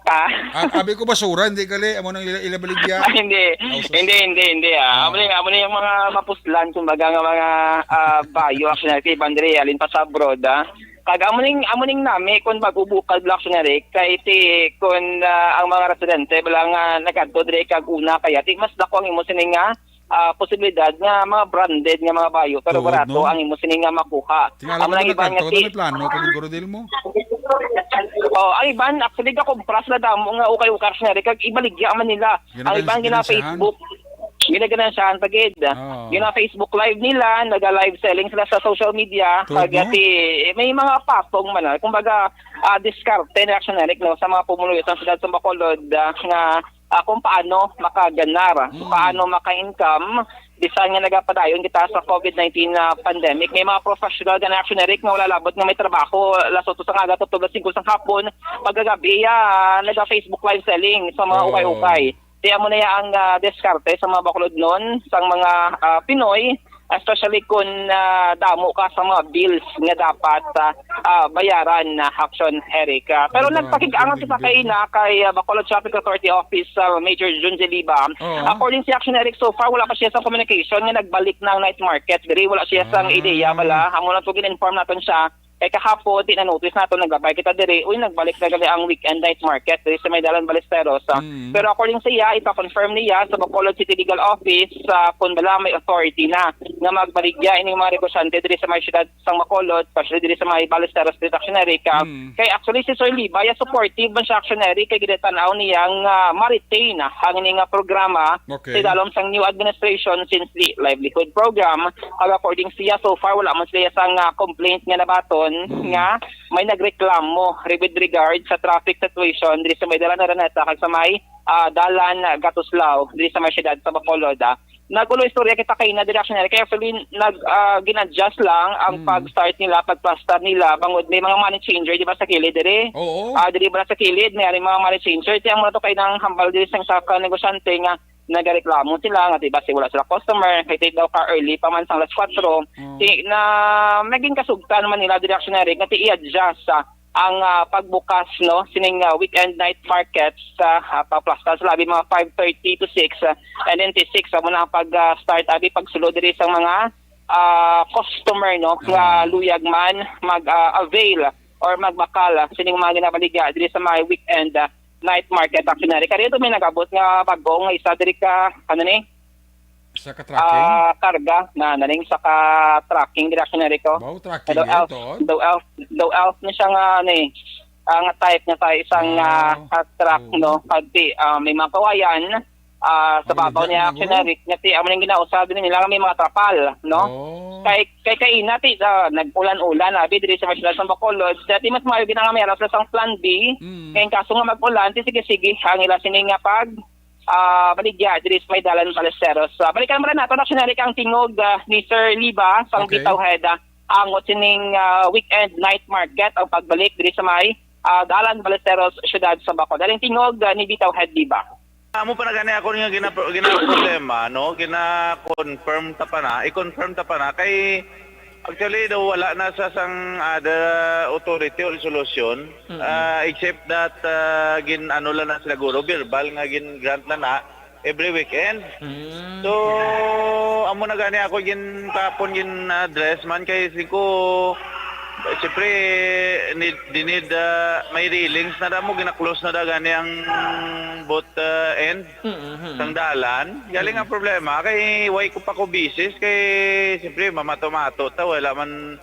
Ah? Ah, abi ko basura, hindi gali. Amo nang ila, ila baligya. Hindi. Oh, sus. Hindi, hindi, hindi, ah. Oh. Amo ni, amo ni yung mga mapuslan, kumbaga, nga mga, ah, bayo, Action Eric, ti iban diri, alin pa sa abroad, ah. Kag amo ning, amo ning nami, kun mag-ubukal, Action Eric, kay ti, kun, ah, ang mga residente, bala nga, nagkadto diri, kag una, kaya ti, mas dako ang imo sining nga, ah, posibilidad nga mga branded nga mga bayo, pero Tuod, barato no? ang imo sini nga makuha. Tingala Amo mo lang na iban nga nagkadto, ti- may plano ka, Guro Del mo? Oh, ang iban, actually, gakumpras na damo nga ukay-ukay, Action Eric, kag ibaligya man nila. Ang iban, gina-, gina-Facebook. Ginaganansyahan pa gid. Oo. Gina-Facebook Live nila, naga-live selling sila sa social media. Tuod, Kag no? ti, may mga patong man, ah. Kumbaga, ah, diskarte ni Action Eric, no, sa mga pumuluyo sa siyudad sa Bacolod, ah, nga, ah, kung paano makaganar, Mm. paano maka-income, bisan nga nagapadayon kita sa covid nineteen na pandemic. May mga professional nga na, Action Eric, nga wala labot nga may trabaho, alas otso sang aga, tulo, alas singko sang hapon, pagkagabi, ah, naga-Facebook Live selling sa mga Oo. ukay-ukay. Kaya mo na ya ang, ah, diskarte sa mga Bacolodnon, sang mga, ah, Pinoy, especially kung, ah, damo ka sa mga bills nga dapat, ah, ah, bayaran na, Action Eric. Ah, pero Ano, nagpakig-angat ano, kita big deal? kaina kay, ah, Bacolod Traffic Authority Office, ah, Major Jun Jeliba. Oo. According si Action Eric, so far, wala pa siya sa communication nga nagbalik na ang night market. Diri, wala siya sa Ah. ideya, bala. Amo lang to gin-inform naton siya. Kay kahapon, di na-notice nato, naglabay kita diri. Uy, nagbalik na gali ang weekend night market diri sa may Dalan Ballesteros, ah. Mm. Pero according sa iya, ipa-confirm niya sa Bacolod City Legal Office, ah, kung bala may authority na. nga magbaligya ining mga negosyante diri sa may siyudad sang Bacolod, especially diri sa may Ballesteros Street, Action Eric. Ah, Mm. kay actually si Sir Libay, ah, supportive man siya, Action Eric, kay ginatan-aw niya nga ma-retain, ah, ang ini nga programa Okay. sa idalom sang new administration since the livelihood program. Kag according siya, so far wala man sila sang, ah, complaint nga nabaton Mm. nga may nagreklamo re-, with regard sa traffic situation diri sa may Dalan Araneta kag sa may, ah, Dalan Gatuslao diri sa may siyudad sa Bacolod, ah. Nag-ulo istorya kita kay na direction kay actually nag, ah, gin-adjust lang ang Mm. pag-start nila, pagplastar nila bangod may mga money changer, di ba, sa kilid diri? Oo. Ah, diri ba sa kilid may ari mga money changer? Ti ang mga to kay nang hambal diri sang sa ka negosyante nga nagareklamo sila nga di ba si wala sila customer kay ti daw ka early pa man sang alas kwatro. Mm. Ti na naging kasugtan man nila direction nga ti i-adjust sa ang, ah, pagbukas, no, sining, ah, weekend night market sa, ah, paplastar sa labi mga five thirty to six, ah, and then to six, amo na ang pag, ah, start abi pagsulod diri sa mga, ah, customer, no, nga Ah. luyag man mag, ah, avail or magbakal, ah, sining mga ginabaligya diri sa mga weekend, ah, night market actually. Kaya ito may nagabot nga bago nga isa diri ka, ano ni? Sa ka-trucking? Ah, karga na naning sa ka-trucking diri actually ko. Wow, trucking Daw din elf, to. daw elf, daw elf ni siya nga, ano eh, ah, nga type nga sa isang, ah, Wow. ah, truck, Oo. no? Pagti, ah, may mga kawayan, ah, sa Ay, babaw legit niya na, actually, guro. Rick, nga ti, amo ning ginausab din nila nga may mga trapal, no? Oh. Kay, kay kaina ti, ah, nag-ulan-ulan, abi, diri sa National sa Bacolod. Dati mas maayo gina nga may aras lang sang plan B. Mm. Ngayon, kaso nga mag-ulan, ti sige-sige, ang ila sini nga pag, ah, baligya, diri sa may Dalan Ballesteros. Ah, balikan mo rin nato, actually, ang tingog, ah, ni Sir Liba, sang Okay. Bitaw Head, ah, ang sining, ah, weekend night market, ang pagbalik diri sa may, ah, Dalan Ballesteros, siyudad sa Bacolod. Ang tingog, ah, ni Bitaw Head Liba. Amo pa na gani ako nga gina-, gina-problema, no? Gina-confirm ta pa na, i-confirm ta pa na kay actually daw wala na sa sang other authority or solution, Mm-mm. ah, except that, ah, gin-, ano lang na sila guro, verbal nga gin-grant na na every weekend. Mm. So, amo na gani ako gin-, kapon gin-address man kay si ko, siyempre, need, di need, ah, may railings na da mo, gina-close na da gani ang both, ah, end Mm-hmm. sang dalan. Galing ang Mm. problema kay why ko pa ko bisis kay siyempre mamato-mato ta, wala man,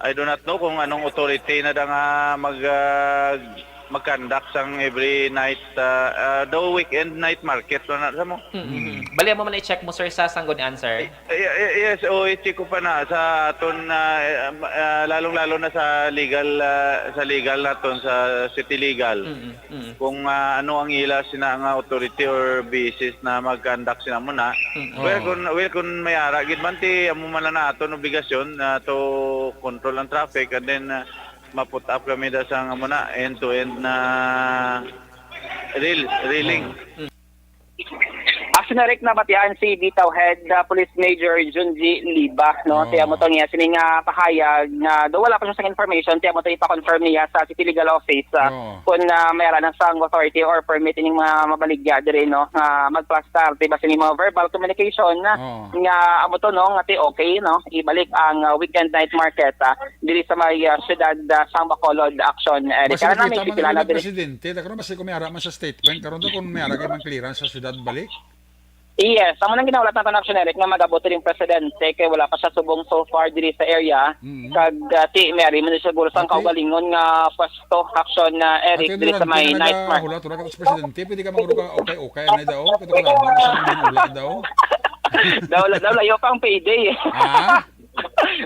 I do not know kung anong authority na da nga mag, ah, mag-conduct sang every night, ah, ah, daw weekend night market na, na sa mo. Mm-hmm. Mm. Bali mo man i-check mo, sir, sa Sanggunian, sir. Eh, eh, eh, yes, o i-check ko pa na sa aton, ah, eh, ah, lalong-lalo na sa legal, ah, sa legal naton sa city legal. Mm-mm. Mm. Kung, ah, ano ang ila sina nga authority or basis na mag-conduct sina mo na. Mm. Well, Oo. kung, well, kung may ara gid man ti amo man na aton obligasyon na to control ang traffic and then, ah, ma-put up kami da sa nga mo na end-to-end na rail, railing. Mm. Actually, Rick, nabatian si Bitaw Head, uh, Police Major Junji Liba, no? Oh. Ti amo to niya, sini nga pahayag nga do wala pa siya sa information, ti amo to ipa-confirm niya sa City Legal Office, uh, Oh. kung, uh, may ara na sang authority or permit ining mga mabaligya diri, no? Nga magplastar, ti ba sini mga verbal communication na Oh. nga amo to, no? Nga ti okay, no? Ibalik ang, uh, weekend night market, uh, diri sa may, uh, siyudad, uh, sang Bacolod, Action Eric. Basta Kaya na may nakita man sipila na nila diri. Presidente, ta karon basta kung may ara man sa statement, karon to kung may ara kay man clearance sa siyudad balik. Yes, amo nang ginahulat naton, Action Eric, nga mag-abot rin presidente kay wala pa siya subong so far diri sa area. Mm. Kag, ah, ti, may ari man siguro sang Ate. Kaugalingon nga pwesto, Action, ah, Eric, Ate, diri sa durante may na night market. Nagahulat, wala ka sa presidente, pwede ka maguro ka, okay, okay, ano daw? Pwede ka lang, ano sa mga hula daw? Daw, daw layo pang payday. Ha?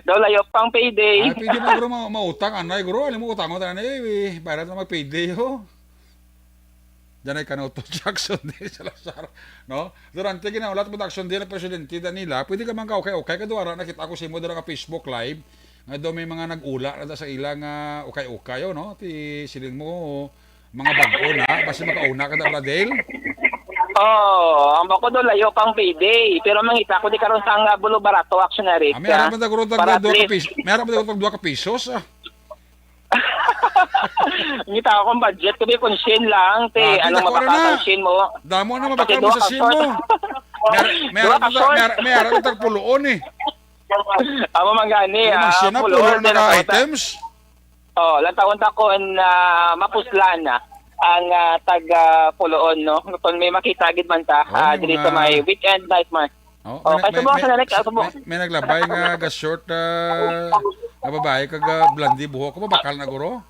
Daw layo pang payday. Ay, pwede mo, bro, ma-, mautang, anay, bro. Alam mo, utang mo, tanay, eh, para na mag-payday, oh. Diyan ay kanaw to, Jackson, di sa Lazaro, no? Durante ginahulat mo, Jackson, di na presidente, Danila. Pwede ka man ka, okay, okay, kadwara, nakita ko si mo, dala ka Facebook Live. Nga daw may mga nag-ula na sa ila nga, okay, okay, oh, no? Ti, siling mo, mga bago na, basta makauna ka na, Bradel? Oh, ang bako do layo pang payday. Pero mangita ko di karon sa nga Bulo Barato, Action Eric, Ah, may harap ah, man tag-, para tag-, at duha ka least pis-, may harap man tag-, duha ka pisos, ah. Ngita ko ang budget ko, di, kung shin lang, te, Ah, di, anong dako na mabakasang na. Shin mo? Damo na mabakal Kasi mo duha sa ka shin short. Mo. May harap, may Duha harap ka na, short. May harap, may harap na tag-puloon, eh. Amo man gani, Pero ah, mag-shin na, puloon, pulo na pero ka sa items. Oh, lantawon ta kon, ah, mapuslan na ang, ah, tag, ah, puloon, no? Kung may makita gid man ta, Oh, ah, diri sa mga may weekend night market. Oh, Oh, may, kay may, subong may, sa next, ah, subong. may, may naglabay nga ga-short, ah, nga babae kag, ah, blonde buhok. Mabakal na guro?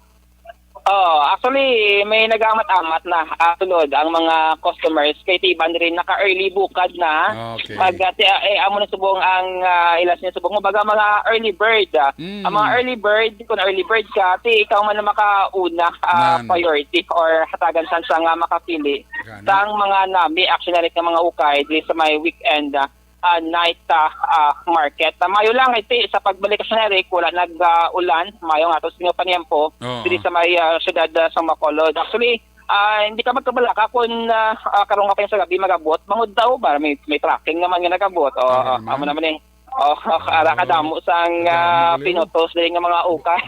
Oh, actually, may nag-amat-amat na, ah, sulod ang mga customers kay ti iban rin naka-early bukad na. Ah, okay. Pag, ah, ti-, eh, amo na subong ang, ah, ilas niya subong, kumbaga, mga early bird, ah. Mm. Ang mga early bird, kung early bird ka, ti ikaw man ang makauna, ah, Nan. priority or hatagan chance nga makapili Gani. sang mga nami, actually, nga mga ukay, di sa may weekend, ah, ah, night, ah, ah, market. Na mayo lang, iti, sa pagbalik sa Eric, wala nag, ah, ulan. Mayo nga to sa inyo paniempo, Oo. diri sa may, ah, siyudad, ah, sa Bacolod. Actually, ah, hindi ka magkabalaka kung, ah, ah, karong hapon sa gabi magabot. Mangod daw ba? May, may tracking naman nga nagabot. O, Ano ah, naman? amo naman eh. O, ara ka damo sang, Kadamo, ah, Leo. pinutos diri nga mga ukay.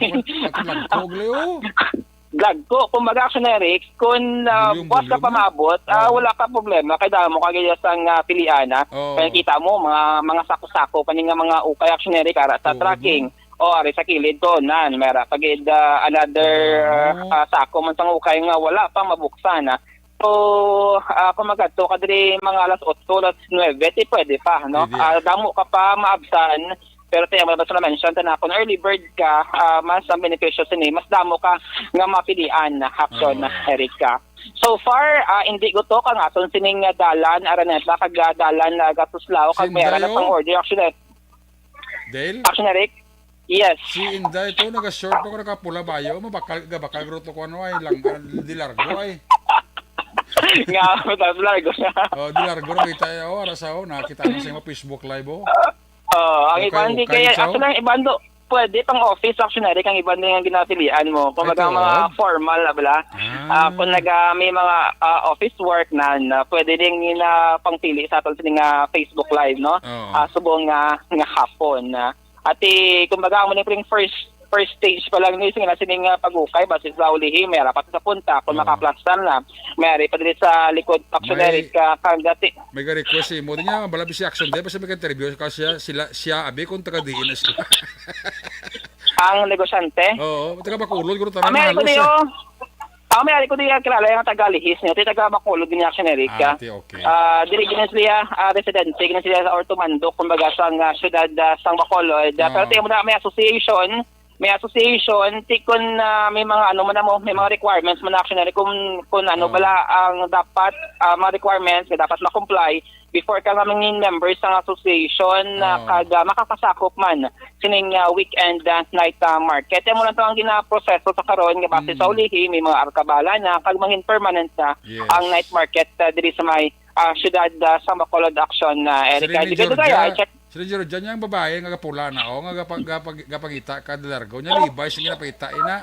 Ano, ano, ano, Leo? Dagko, kumbaga, Action Eric, kung, ah, Volume, bukas ka volume. pa maabot, ah, Oo. wala ka problema, kay damo ka gaya sang, ah, pilian, ah. Oo. Kaya kita mo, mga, mga sako-sako pa ni nga mga ukay, Action Eric, ara sa Oo, tracking. no? O, ari sa kilid to, nan, mera pa gid, ah, another, Damo. ah, sako man sang ukay nga wala pa mabuksan, ah. So, ah, kung magadto ka diri mga alas otso, alas nuebe, ti pwede pa, no? Pwede. Ah, damo ka pa maabsan, pero ti, amo na ba sa na-mention ta na, kung early bird ka, ah, mas ang benepisyo sini, mas damo ka nga mapilian, Action Oo. Eric, ka. So far, ah, hindi gutok ang aton sining, ah, dalan, Araneta, kag, ah, dalan, ah, Gatuslao, kag may Sindayo? aras ang order, Action Eric. Dale? Action Eric? Yes. Si Inday to, naga-short pa ko, nakapula bayo. Mabakal, gabakal guro to ko, ano, ay, lang, ah, di largo, ay. Nga, mas largo na. Oh, di largo na kita, oh, ara sa, oh, nakita ko sa mga Facebook Live, oh. Oh, ang Kay iban di ukay kaya, sa, oh. actually, ang iban do, pwede pang office, Action Eric, ang iban din ang ginapilian mo. Kumbaga, Ito, mga oh. formal na bala. Ah. Ah, kung naga, may mga, ah, office work na, na pwede din na pangpili sa aton sa mga Facebook Live, no? Oo. Ah, subong nga, nga hapon, ah. Ati, kumbaga, amo ni pring first, first stage pa lang ni, sige na, sining, ah, pag-ukay, basi sa ulihi, may rapat sa punta, kung Oo. makaplastar na, may ari pa diri sa likod, Action May Eric, ah, kang dati. May ga-request sa imo. Di niya, bala, bisi Action Day, basta may ka-interview ka siya, sila, siya, abi, kung taga diin na sila. Ang negosyante? Oo, taga Bacolod, guro, Ah, tanan may ari ko halos, niyo. eh. Ah, may ari ko niya kilala yung taga Lihis niyo. Ti taga Bacolod din, Action Eric, Ah, ah. ti, okay. Ah, diri gini siya, ah, residente gini siya sa Ortomando, kumbaga, sang, ah, siyudad, ah, sang Bacolod. Ah, pero Ah. ti mo na may association, may association, ti kun, ah, may mga ano man mo, may mga requirements man, Action Eric, kung, kung ano Ah. bala ang dapat, ah, mga requirements nga dapat ma-comply before ka nga mangin member sang association, ah, Ah. kag, ah, makakasakop man sining, ah, weekend, ah, night, ah, market. Amo lang to ang ginaproseso sa karon nga base sa Mm. ulihi, may mga arkabala na, kag mangin permanent na Yes. ang night market, ah, diri sa may, ah, siyudad, ah, sa Bacolod, Action, ah, Eric. Sila ni Dugay-dugay, Georgia, ah, check. sila ni Georgia niya ang babae nga gapula na, oh, nga gapa-, gapa-, gapangita ka de largo. Nya Levi's ang ginapangita, ina.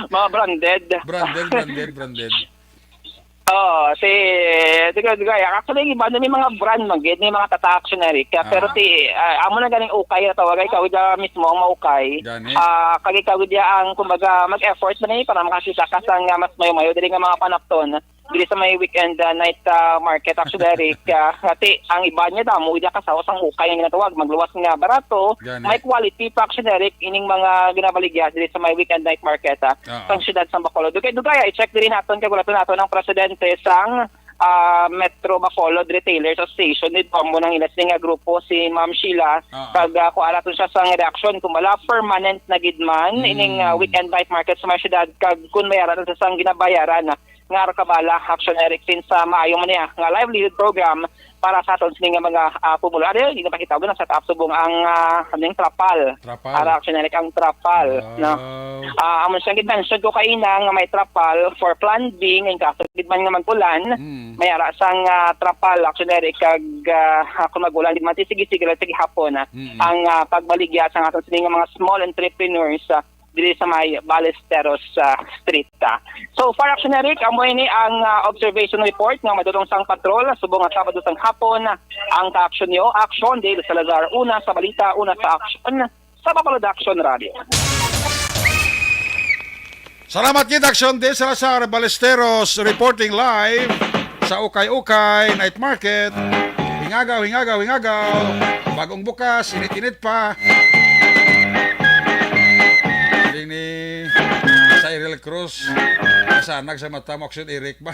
Mga branded. Branded, branded, branded. Oo, si, di ko, di ko, actually, ang iba na may mga brand man gid, may mga tata, Action Eric. Pero Ah. ti, ah, amo na ganing ukay, tawag, ikaw, ikaw mismo ang maukay. Gani. Ah, kag ikaw, di ang, kumbaga, mag-effort na ni para makakita ka sa nga mas mayo-mayo, dili nga mga panapton. Dili sa may weekend, ah, night, ah, market, Action Eric. Ah, ati, ang iba niya, damo, di ka sa usang ukay ang ginatawag, magluwas nga barato, Gani. may quality pa, Action Eric, ining mga ginabaligya, dili sa may weekend night market, ah. Oo. Sang siyudad sang Bacolod. Dugay-dugay, i-check diri naton kag wala to naton ang presidente sang, ah, Metro Bacolod Retailers Association. Dito amo nang ilas nga grupo, si Ma'am Sheila. Oo. Kag, ah, kuha naton siya sang reaksyon kung wala permanent na gid man Hmm. ining, ah, weekend night market sa mga syudad. Kag kung may ara na sa sang ginabayaran, ah, nga ara kabala, Action Eric, since sa maayo man niya nga livelihood program para sa aton sini nga mga, ah, pumulo. Ano yun? Hindi na pakita ko na sa taap subong ang, ah, ano yung trapal. Trapal. Ara, Action Eric, ang trapal, Wow. no? Ah, amo siyang gid-mention ko kaina nga may trapal for plan B, nga in case gid man nga mag-ulan, Mm. may ara sang, ah, trapal, Action Eric, kag, ah, kung mag-ulan gid man, sige, sige lang, sige hapon, ah, Mm. ang, ah, pagbaligya sa aton sini nga mga small entrepreneurs, ah, diri sa may Ballesteros, ah, Street, ah. So far, Action Eric, amo ini ang, ah, observation report nga madulong sang patrol subong nga Sabado sang hapon. Ang ka-action niyo, Action Dale Salazar, una sa balita, una sa action, sa Bacolod Action Radio. Salamat gid, Action Dale Salazar Ballesteros, reporting live sa Ukay-Ukay Night Market. Hingagaw, hingagaw, hingagaw. Bagong bukas, init-init pa. Siling ni Cyril Cruz, "Masanag sa mata mo, Action Eric ba?"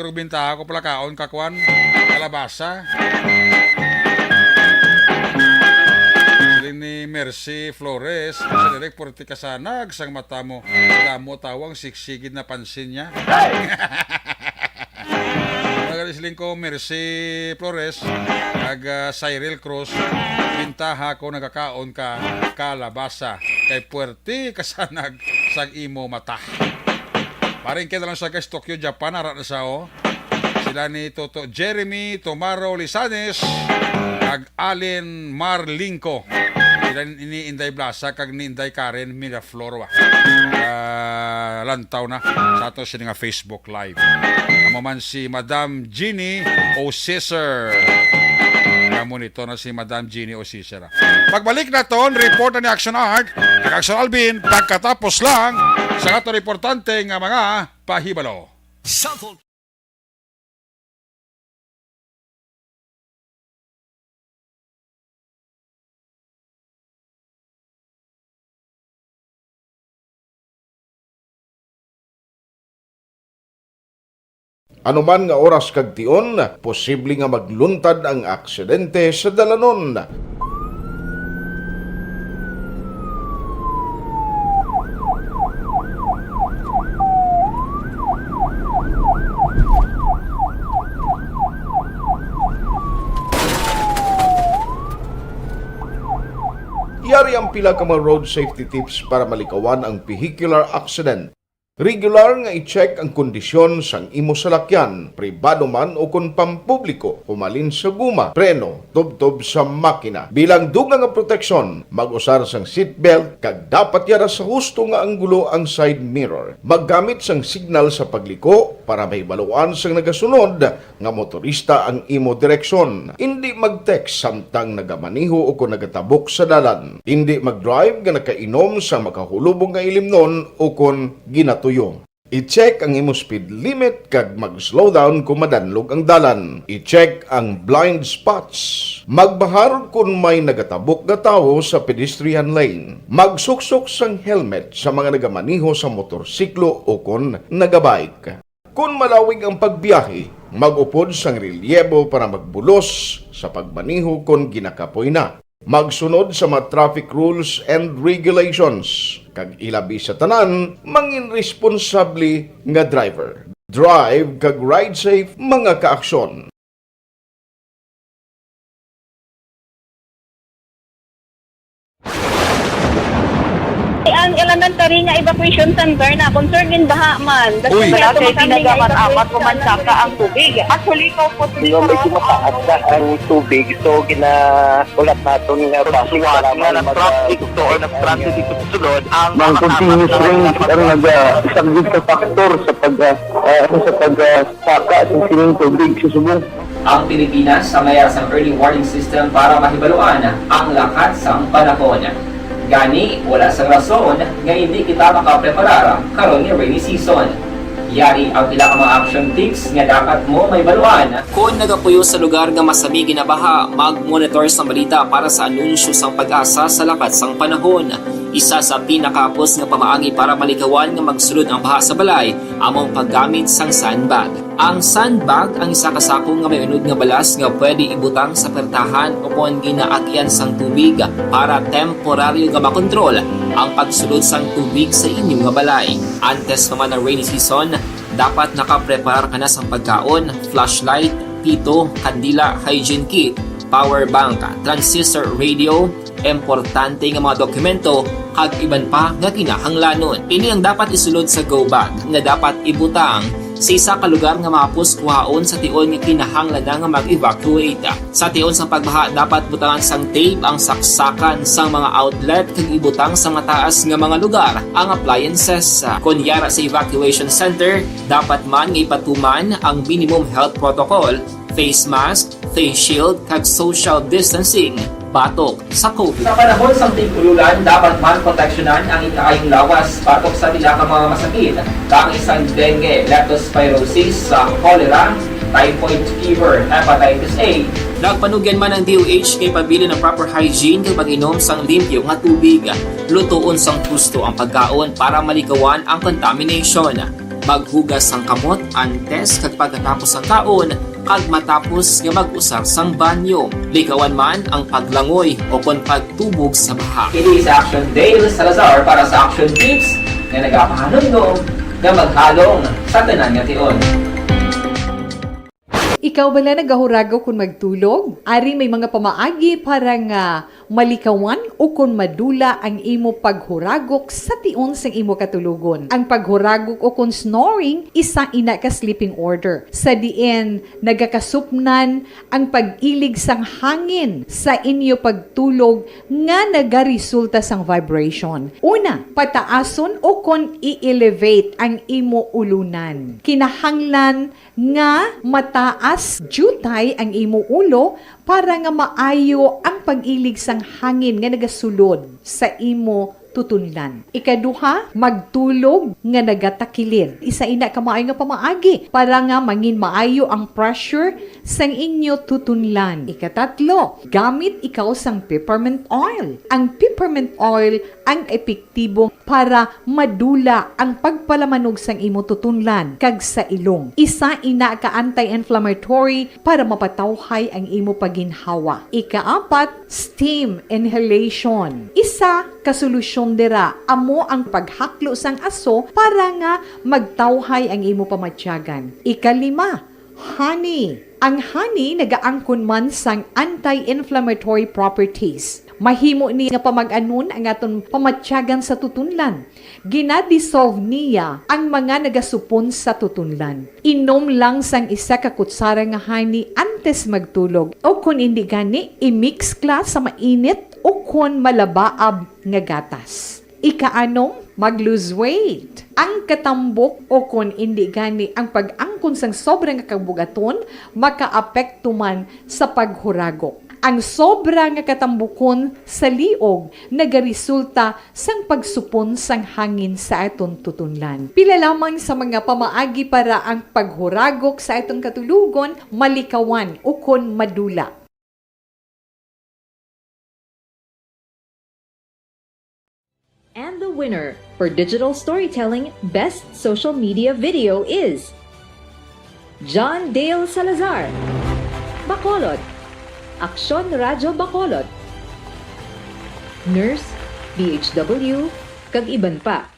Pero bintaha ko pala kaon ka kwan, kalabasa. Siling ni Mercy Flores, sa direk, pwerte kasanag sang mata mo. Damo tawang siksigid na pansin niya. Nagaliling ko, Mercy Flores, kag, ah, Cyril Cruz, bintaha ko nagakaon ka kalabasa, kay puwerte kasanag sang imo mata. Paring kita lang sa guys, Tokyo, Japan, ara na sa, oh. Sila ni Toto Jeremy Tomaro Lisanes, kag Allen Marlingco. Sila ni Inday Blasa, kag ni Inday Karen Miraflor, wa. Ah, lantaw na sa ato sini nga Facebook Live. Amo man si Madam Jeannie O'Cesar. Amo nito na si Madam Jeannie O'Cesar. Pagbalik naton, report na ni Action Art, kag Action Alvin, pagkatapos lang sa ato importante nga mga pahibalo. Cellphone. Anuman nga oras kag tion, posible nga magluntad ang aksidente sa dalanon. Yari ang pila ka mga road safety tips para malikawan ang vehicular accident. Regular nga i-check ang kondisyon sang imo salakyan, pribado man o kon pampubliko, humalin sa guma, preno, tubtob sa makina. Bilang dugang nga proteksyon, mag-usar sang seatbelt kag dapat yara sa husto nga anggulo ang side mirror. Maggamit sang signal sa pagliko para mahibaluan sang nagasunod nga motorista ang imo direksyon. Indi mag-text samtang nagamaneho o kon nagatabok sa dalan. Indi mag-drive nga nakainom sa makahulubong nga ilimnon o kon ginatuyo. I-check ang imo speed limit kag mag-slow down kung madanlog ang dalan. I-check ang blind spots. Magbahar kon may nagatabok nga tawo sa pedestrian lane. Magsuksok sang helmet sa mga nagamaneho sa motorsiklo o kon nagabike. Kon malawig ang pagbiyahe, mag-upod sang relyebo para magbulos sa pagmaneho kon ginakapoy na. Magsunod sa mga traffic rules and regulations, kag ilabi sa tanan, mangin responsable nga driver. Drive kag ride safe, mga kaaksyon. Ang elementary nga evacuation center na concern gin baha man. Uy. Wala kay tinaga man amat umansaka ang tubig. Actually, ko po. Medyo mataas na ang tubig, so ginaulat naton nga bus nga nag-traffic to or nag-transit dito sa sulod ang mga continuous rain ang nag-, ah, isang big factor sa pag, ah, ah, sa pag, ah, saka sa sining tubig sa subong. Ang Pilipinas ang may sang early warning system para mahibaluan ang lakat sang panahon. Gani, wala sang rason nga hindi kita makapreparar karon nga rainy season. Yari ang pila ka mga action tips nga dapat mo mahibaluan. Kon nagapuyo sa lugar nga masami ginabaha, mag-monitor sang balita para sa anunsyo sang PAGASA sa lakat sang panahon. Isa sa pinakahapos nga pamaagi para malikawan nga magsulod ang baha sa balay amo ang paggamit sang sandbag. Ang sandbag ang isa ka sako nga may unod nga balas nga pwede ibutang sa pertahan ukon ginaagian sang tubig para temporaryo nga makontrol ang pagsulod sang tubig sa inyo nga balay. Antes pa man ang rainy season, dapat nakapreparar ka na sang pagkaon, flashlight, pito, kandila, hygiene kit, power bank, transistor radio, importante nga mga dokumento, kag iban pa nga kinahanglanon. Ini ang dapat isulod sa go bag nga dapat ibutang sa isa ka lugar nga mahapos kuhaon sa tion nga kinahanglan na nga mag-evacuate. Sa tion sang pagbaha, dapat butangan sang tape ang saksakan sang mga outlet kag ibutang sa mataas nga mga lugar ang appliances. Kon yara sa evacuation center, dapat man nga ipatuman ang minimum health protocol, face mask, face shield, kag social distancing batok sa COVID. Sa panahon sang tig-ulolan, dapat man proteksyonan ang ikaayong lawas batok sa pila ka mga masakit, kaangay sang dengue, leptospirosis, sa cholera, typhoid fever, hepatitis A. Nagpanugyan man ang D O H kay pabilin ang proper hygiene kag pag-inom sang limpyo nga tubig. Lutoon sang husto ang pagkaon para malikawan ang contamination. Maghugas sang kamot antes kag pagkatapos sang kaon, kag matapos nga mag-usar sang banyo. Likawan man ang paglangoy o kon pagtubog sa baha. Ini si Action Dale Salazar para sa Action Tips nga nagapahanumdom nga maghalong sa tanan nga tion. Ikaw bala nagahuragok kon magtulog? Ari may mga pamaagi para nga malikawan o kon madula ang imo paghuragok sa tion sang imo katulogon. Ang paghuragok o kon snoring, isa ina ka sleeping order, sa diin nagakasupnan ang pag-ilig sang hangin sa inyo pagtulog nga nagaresulta sang vibration. Una, pataason o kon i-elevate ang imo ulunan. Kinahanglan nga mataas diutay ang imo ulo para nga maayo ang pag-ilig sang hangin nga nagasulod sa imo tutunlan. Ikaduha, magtulog nga nagatakilid. Isa ina ka maayo nga pamaagi para nga mangin maayo ang pressure sang inyo tutunlan. Ikatatlo, gamit ikaw sang peppermint oil. Ang peppermint oil ang epektibo para madula ang pagpalamanog sang imo tutunlan kag sa ilong. Isa ina ka anti-inflammatory para mapatawhay ang imo pagginhawa. Ikaapat, steam inhalation. Isa ka solusyon dira amo ang paghaklo sang aso para nga magtawhay ang imo pamatyagan. Ikalima, honey. Ang honey nagaangkon man sang anti-inflammatory properties. Mahimo ni nga pamag-anon ang aton pamatyagan sa tutunlan. Gina-dissolve niya ang mga nagasupon sa tutunlan. Inom lang sang isa ka kutsara nga honey antes magtulog, o kon indi gani, i-mix kla sa mainit o kon malabaab nga gatas. Ikaanom, mag-lose weight. Ang katambok o kon indi gani ang pag-angkon sang sobra nga kabugaton makaapekto man sa paghuragok. Ang sobra nga katambukon sa liog nagaresulta sang pagsupon sang hangin sa aton tutunlan. Pila lamang sa mga pamaagi para ang paghuragok sa aton katulogon malikawan o kon madula. And the winner for Digital Storytelling Best Social Media Video is John Dale Salazar, Bacolod, Aksyon Radyo Bacolod, Nurse, D H W, kag iban pa.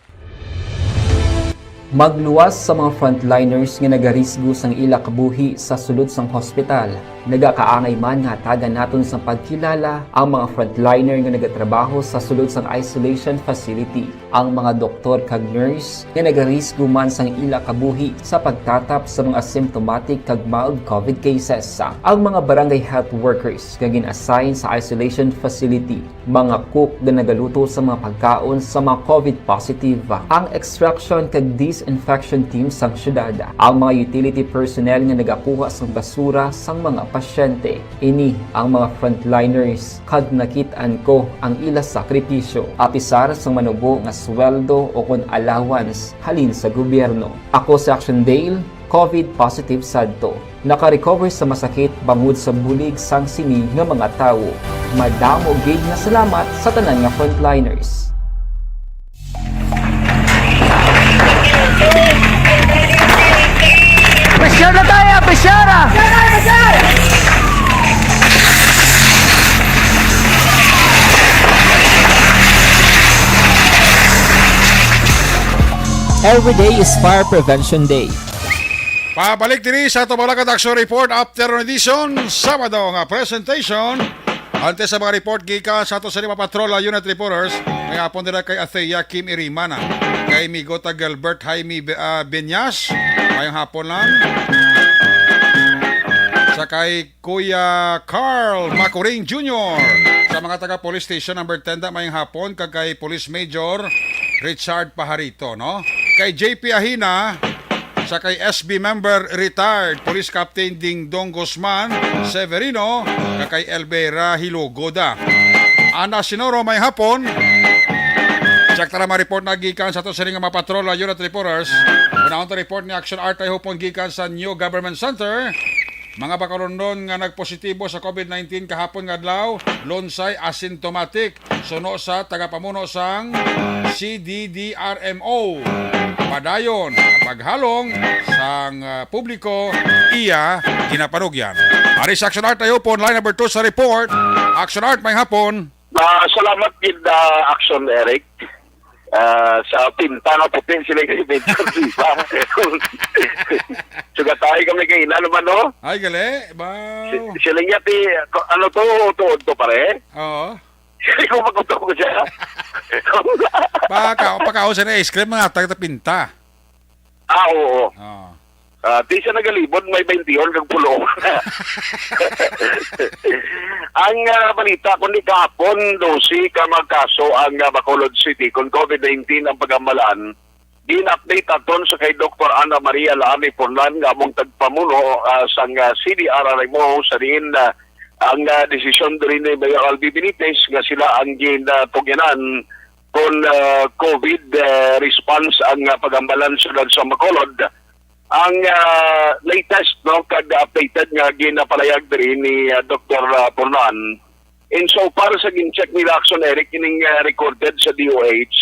Magluwas sa mga frontliners nga nagarisgo sang ila kabuhi sa sulod sang hospital. Nagakaangay man nga hatagan naton sang pagkilala ang mga frontliner nga nagatrabaho sa sulod sang isolation facility, ang mga doktor kag nurse nga nagarisgo man sang ila kabuhi sa pagtatap sa mga asymptomatic kag mild covid cases, ang mga barangay health workers nga gin-assign sa isolation facility, mga cook nga nagaluto sa mga pagkaon sa mga covid positive, ang extraction kag disinfection team sang syudad, ang mga utility personnel nga nagakuha sang basura sang mga pasyente. Ini ang mga frontliners, kag nakit-an ko ang ila sakripisyo, apisar sang manubo nga sweldo o kon allowance halin sa gobyerno. Ako si Action Dale, covid positive sadto. Naka-recover sa masakit bangod sa bulig sang sini nga mga tawo. Madamo gid nga salamat sa tanan nga frontliners. Pressure na tayo, pressure! Every day is Fire Prevention Day. Pabalik diri sa Tumalakad Action Report, afternoon edition, Sabado nga presentation. Antes sa mga report gikan sa ato sa lima Patrol Unit Reporters, may hapon dira kay Athea Kim Irimana, kay Migota Gilbert Jaime Be-, ah, Beñas, mayong hapon lang. Sa kay Kuya Carl Macuring Junior, sa mga taga Police Station Number ten, da, mayong hapon, kag kay Police Major Richard Pajarito, no? Kay J P Ahina, sa kay S B member retired Police Captain Dingdong Guzman Severino, kag kay Elvera Hilogo, da. Ana Sinoro, mayong hapon. Check tara mga report na gikan sa ato sini nga mga patrol, unit reporters. Unahon ta report ni Action Art Hopon gikan sa New Government Center. Mga Bacolodnon nga nagpositibo sa covid nineteen kahapon nga adlaw, lunsay asymptomatic, suno sa tagapamuno sang C D D R M O. padayon nga paghalong sang, ah, publiko iya ginapanugyan. Ari sa Action Art tayo po, line number two sa report. Action Art, may hapon. Ah, salamat gid, ah, Action Eric. Ah, sa pinta nga puti sila kay Major Viva. Sugatay kami kay ina naman, no? Ay, gali. Wow. Si-, sila niya ti, ano to, tuod to, pare? Oo. Hindi ko makutok ko siya. Paka-, pakaon sa ice cream, mga tag pinta. Ah, oo. Oo. Ah, di siya nagalibod, may bainti-on kag pulo. Ang, ah, balita, kundi kahapon, dose ka mga kaso ang, ah, Bacolod City kon COVID nineteen ang pagamalan. Gin-update aton sa kay Doktor Ana Maria Laami Pornan nga among tagpamuno, ah, sang, ah, C D R R M O sa diin, ah, ang, ah, desisyon diri ni Mayor Albi Benitez nga sila ang ginatugyanan kon, ah, COVID, ah, response ang, ah, pag-ambalan sulod sa Bacolod. Ang, ah, latest, no, kag updated nga ginapalayag diri ni, ah, Doktor, ah, Pornan, in so far sa gin-check nila, Action Eric, ining, ah, recorded sa D O H,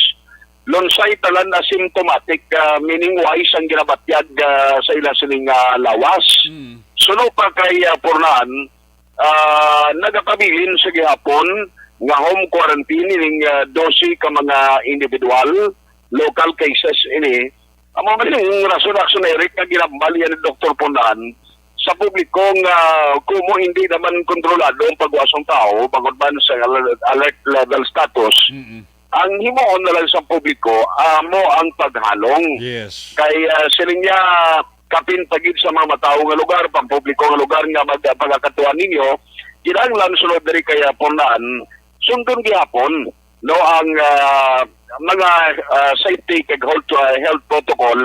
lunsay tanan asymptomatic, ah, meaning wais ang ginabatyag, ah, sa ila sining, ah, lawas. Mm. Suno pa kay, ah, Pornan, ah, nagapabilin sa gihapon nga home quarantine ining, ah, dose ka mga individual, local cases ini. Amo man ang rason, Action Eric, nga ginambal yan ni Doktor Punan sa publiko nga kumo hindi naman kontrolado ang pagwa sang tawo bangod man sa alert, alert level status. Mm-mm. Ang himuon na lang sa publiko, amo ang paghalong. Yes. Kay, ah, siling niya, kapin pa gid sa mga matawo nga lugar, pampubliko nga lugar nga mag-, pagakatuan ninyo, kinahanglan sulod diri kay, ah, Punan, sundon gihapon, no, ang, ah, mga, ah, safety kag health, ah, health protocol,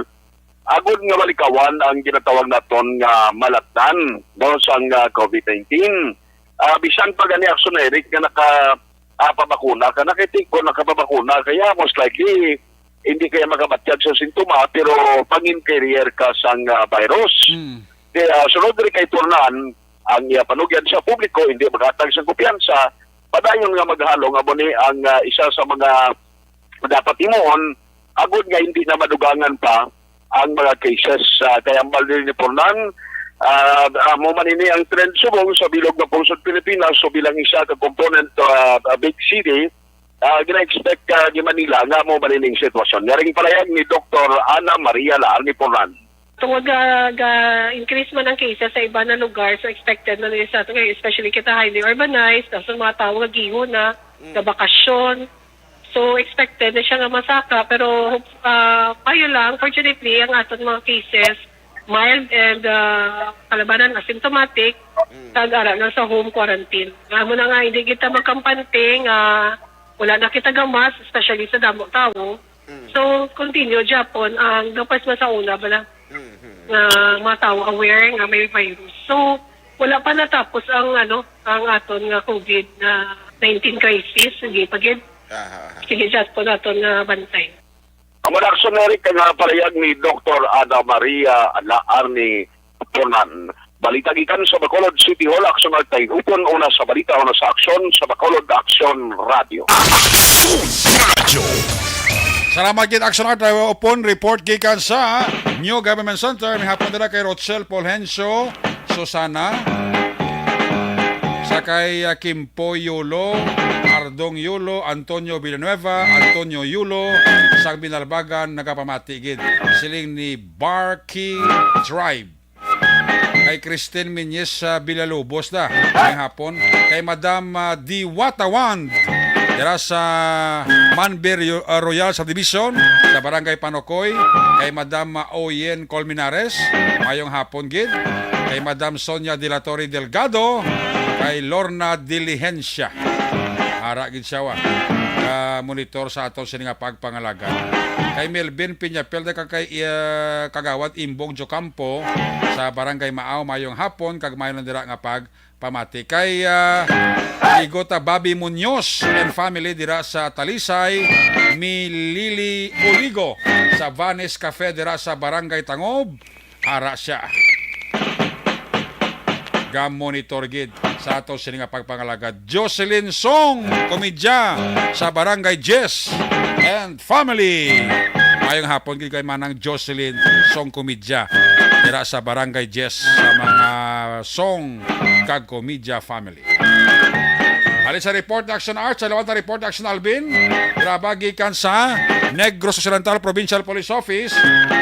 agod nga malikawan ang ginatawag naton nga malatnan, no, sang, ah, COVID nineteen. Ah, bisan pa gani, Action Eric, nga naka, ah, pabakuna ka, nakiti ko nakapabakuna, kaya most likely, hindi kaya makabatyag sa sintoma, pero pangin carrier ka sang, ah, virus. Mm. Kaya, ah, sunod rin kay Turnan, ang iya panugyan sa publiko, hindi maghatag sa kumpiyansa, padayon nga maghalong, amo ni ang, ah, isa sa mga dapat himuon, agod nga hindi na madugangan pa ang mga cases. Ah, kay ambal din ni Pornan, ah, amo man ini ang trend subong sa bilog nga pungsod Pilipinas, so bilang isa ka component, ah, big city, ah, gina-expect, ah, ni Manila nga amo man ining sitwasyon. Yaring palayag ni Doktor Ana Maria Laar ni Pornan. Tungod ga, ga increase man ang cases sa iba na lugar, so expected na nila sa ato ngayon, especially kita highly urbanized, tapos ang mga tao nga giho na, Mm. na bakasyon. So, expected na siya nga masaka, pero, ah, kayo lang, fortunately, ang aton mga cases, mild and, ah, kalabanan asymptomatic, Mm. kag ara lang sa home quarantine. Amo na nga, hindi kita magkampante nga wala na kita gamas, especially sa damo tawo. Mm. So, continue, Japon, ang gapas man sa una, bala, Mm-hmm. nga mga tao aware nga may virus. So, wala pa natapos ang, ano, ang aton nga COVID nineteen crisis. Sige pa gid. Aha, aha. Sige, Japon, aton nga bantay. Ang mga aksyon, Eric, nga palayag ni Doktor Ana Maria Laar ni Punan. Balita gikan sa Bacolod City Hall, Aksyon Artay Upon, una sa balita, una sa aksyon, sa Bacolod Aksyon Radio. Aksyon Radio. Salamat gid, Aksyon Artay Upon. Report gikan sa New Government Center. May hapon dira kay Rochelle Polhencio, Susana, sa kay, ah, Kimpo Yulo, Ardong Yulo, Antonio Villanueva, Antonio Yulo, sang Binalbagan, nagapamati gid. Siling ni Barkey Tribe. Kay Christine Minyes sa Villalobos na ngayong hapon. Kay Madam, ah, Diwatawan dira sa Manbir, ah, Royal Subdivision sa Barangay Panocoy. Kay Madam, ah, Oyen Colmenares, mayong hapon gid. Kay Madam Sonia de la Torre Delgado, kay Lorna Diligencia. Ara gid siya, wa. Ka monitor sa aton sini nga pagpangalagad. Kay Melvin Peñafiel, kag kay, ah, Kagawad Imbong Jocampo sa Barangay Maaw, mayong hapon, kag mayo lang dira nga pagpamati. Kay, ah, Igota Bobby Muñoz and family dira sa Talisay, Milili Oligo sa Vanes Cafe dira sa Barangay Tangob, ara siya. Ga-monitor gid sa ato sini nga pagpangalagad. Jocelyn Song, komedya sa Barangay Jess and family. Maayong hapon gid kay Manang Jocelyn Song Komedya dira sa Barangay Jess sa mga song kag komedya family. Ali sa report ni Action Arts, sa lawan ta report ni Action Alvin. Graba gikan sa Negros Occidental Provincial Police Office,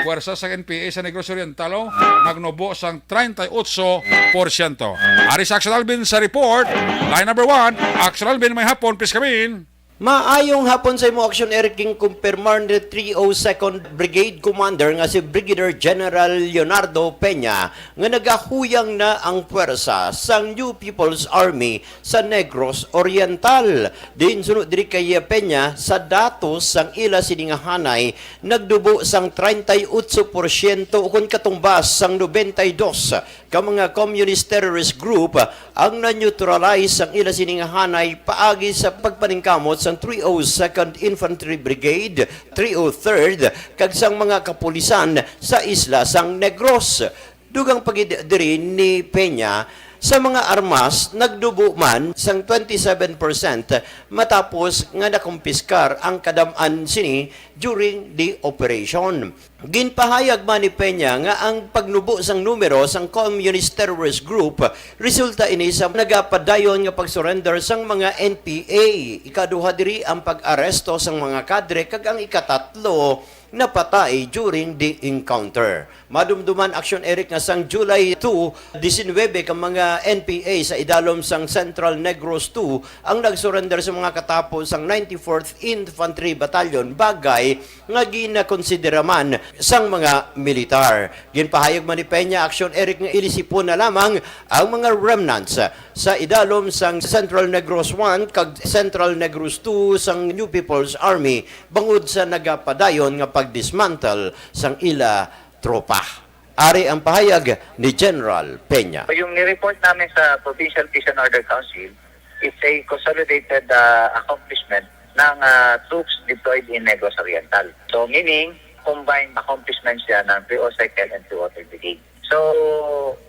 puwersa sa N P A sa Negros Oriental, oh, nagnubo sang treinta y ocho porsyento. Ari sa Action Alvin sa report, line number one, Action Alvin, may hapon, please come in. Maayong hapon sa imo, Action Eric. Ginkumpirmar ni three oh second Brigade Commander nga si Brigadier General Leonardo Peña nga nagahuyang na ang pwersa sang New People's Army sa Negros Oriental. Diin suno diri kay Peña, sa datos sang ila sini nga hanay, nagdubo sang treinta y ocho porsyento ukon katumbas sang noventa y dos ka mga communist terrorist group ang na-neutralize sang ila sini nga hanay paagi sa pagpaningkamot sang three oh second Infantry Brigade, three oh third, kag sang mga kapulisan sa isla sang Negros. Dugang pa gid diri ni Peña, sa mga armas nagdubo man sang twenty-seven percent matapos nga nakumpiskar ang kadam-an sini during the operation. Ginpahayag man ni Peña nga ang pagnubo sang numero sang communist terrorist group resulta ini sa nagapadayon nga pag-surrender sang mga N P A. Ikaduha diri ang pag-aresto sang mga kadre kag ang ikatatlo napatay during the encounter. Madumduman, Action Eric, nga sang July two, disinwebe ka mga N P A sa idalom sang Central Negros two ang nag-surrender sa mga katapo sang ninety-fourth Infantry Battalion, bagay nga ginakonsidera man sang mga militar. Ginpahayag man ni Peña, Action Eric, nga ilisipon na lamang ang mga remnants sa idalom sang Central Negros one kag Central Negros two sang New People's Army bangod sa nagapadayon nga pag-dismantle sang ila tropa. Ari ang pahayag ni General Peña. So, yung ni-report namin sa Provincial Peace and Order Council, it's a consolidated, ah, accomplishment ng, ah, troops deployed in Negros Oriental. So, meaning, combined accomplishments yan ng three oh second and three oh third Brigade. So,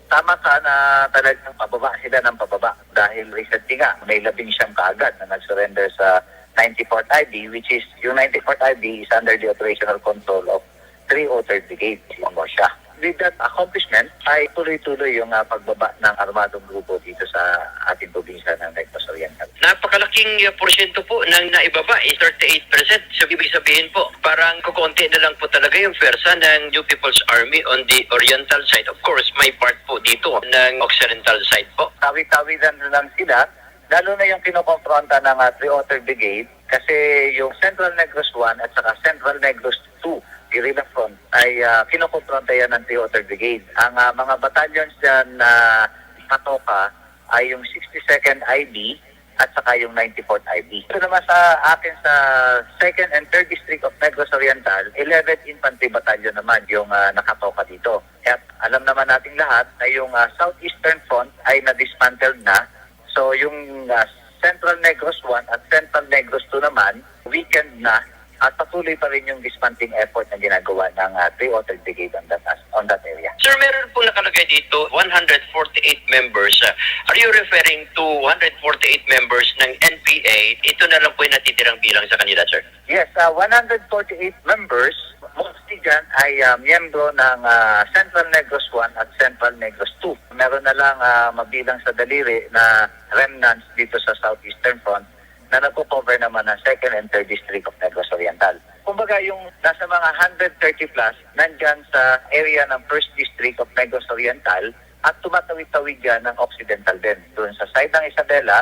tama ka na talagang pababa sila ng pababa dahil recently nga, may labing siyam kaagad na nag-surrender sa ninety-fourth I B, which is, yung ninety-fourth I B is under the operational control of three oh third Brigade, yung Mosha. With that accomplishment, ay tuloy-tuloy yung, ah, pagbaba ng armadong grupo dito sa ating probinsya ng Negros Oriental. Napakalaking, ah, porsyento po ng naibaba, eh, thirty-eight percent. So, ibig sabihin po, parang kukonti na lang po talaga yung pwersa ng New People's Army on the oriental side. Of course, may part po dito ng occidental side po. Tawi-tawi lang, lang sila, lalo na yung kinokompronta ng, ah, three oh third Brigade, kasi yung Central Negros one at saka Central Negros two guerrilla front ay, ah, kinokompronta yan ng three oh third Brigade. Ang, ah, mga battalions dyan na nakatoka ay yung sixty-second I B at saka yung ninety-fourth I B. Ito naman sa akin sa second and third District of Negros Oriental, eleventh Infantry Battalion naman yung, ah, nakatoka dito. At alam naman nating lahat na yung, ah, Southeastern Front ay na-dismantled na. So yung, ah, Central Negros one at Central Negros two naman, weakened na at patuloy pa rin yung dismantling effort na ginagawa ng, ah, three oh third Brigade on that, on that area. Sir, meron pong nakalagay dito, one hundred forty-eight members. Ah, are you referring to one hundred forty-eight members ng N P A? Ito na lang po yung natitirang bilang sa kanila, sir. Yes, ah, one hundred forty-eight members. Mostly dyan ay, ah, miyembro ng, ah, Central Negros one at Central Negros two. Meron na lang, ah, mabilang sa daliri na remnants dito sa Southeastern Front na nagko-cover naman ng second and third District of Negros Oriental. Kumbaga, yung nasa mga hundred thirty plus, nandyan sa area ng first District of Negros Oriental at tumatawid-tawid yan ng Occidental din. Doon sa side ng Isabela,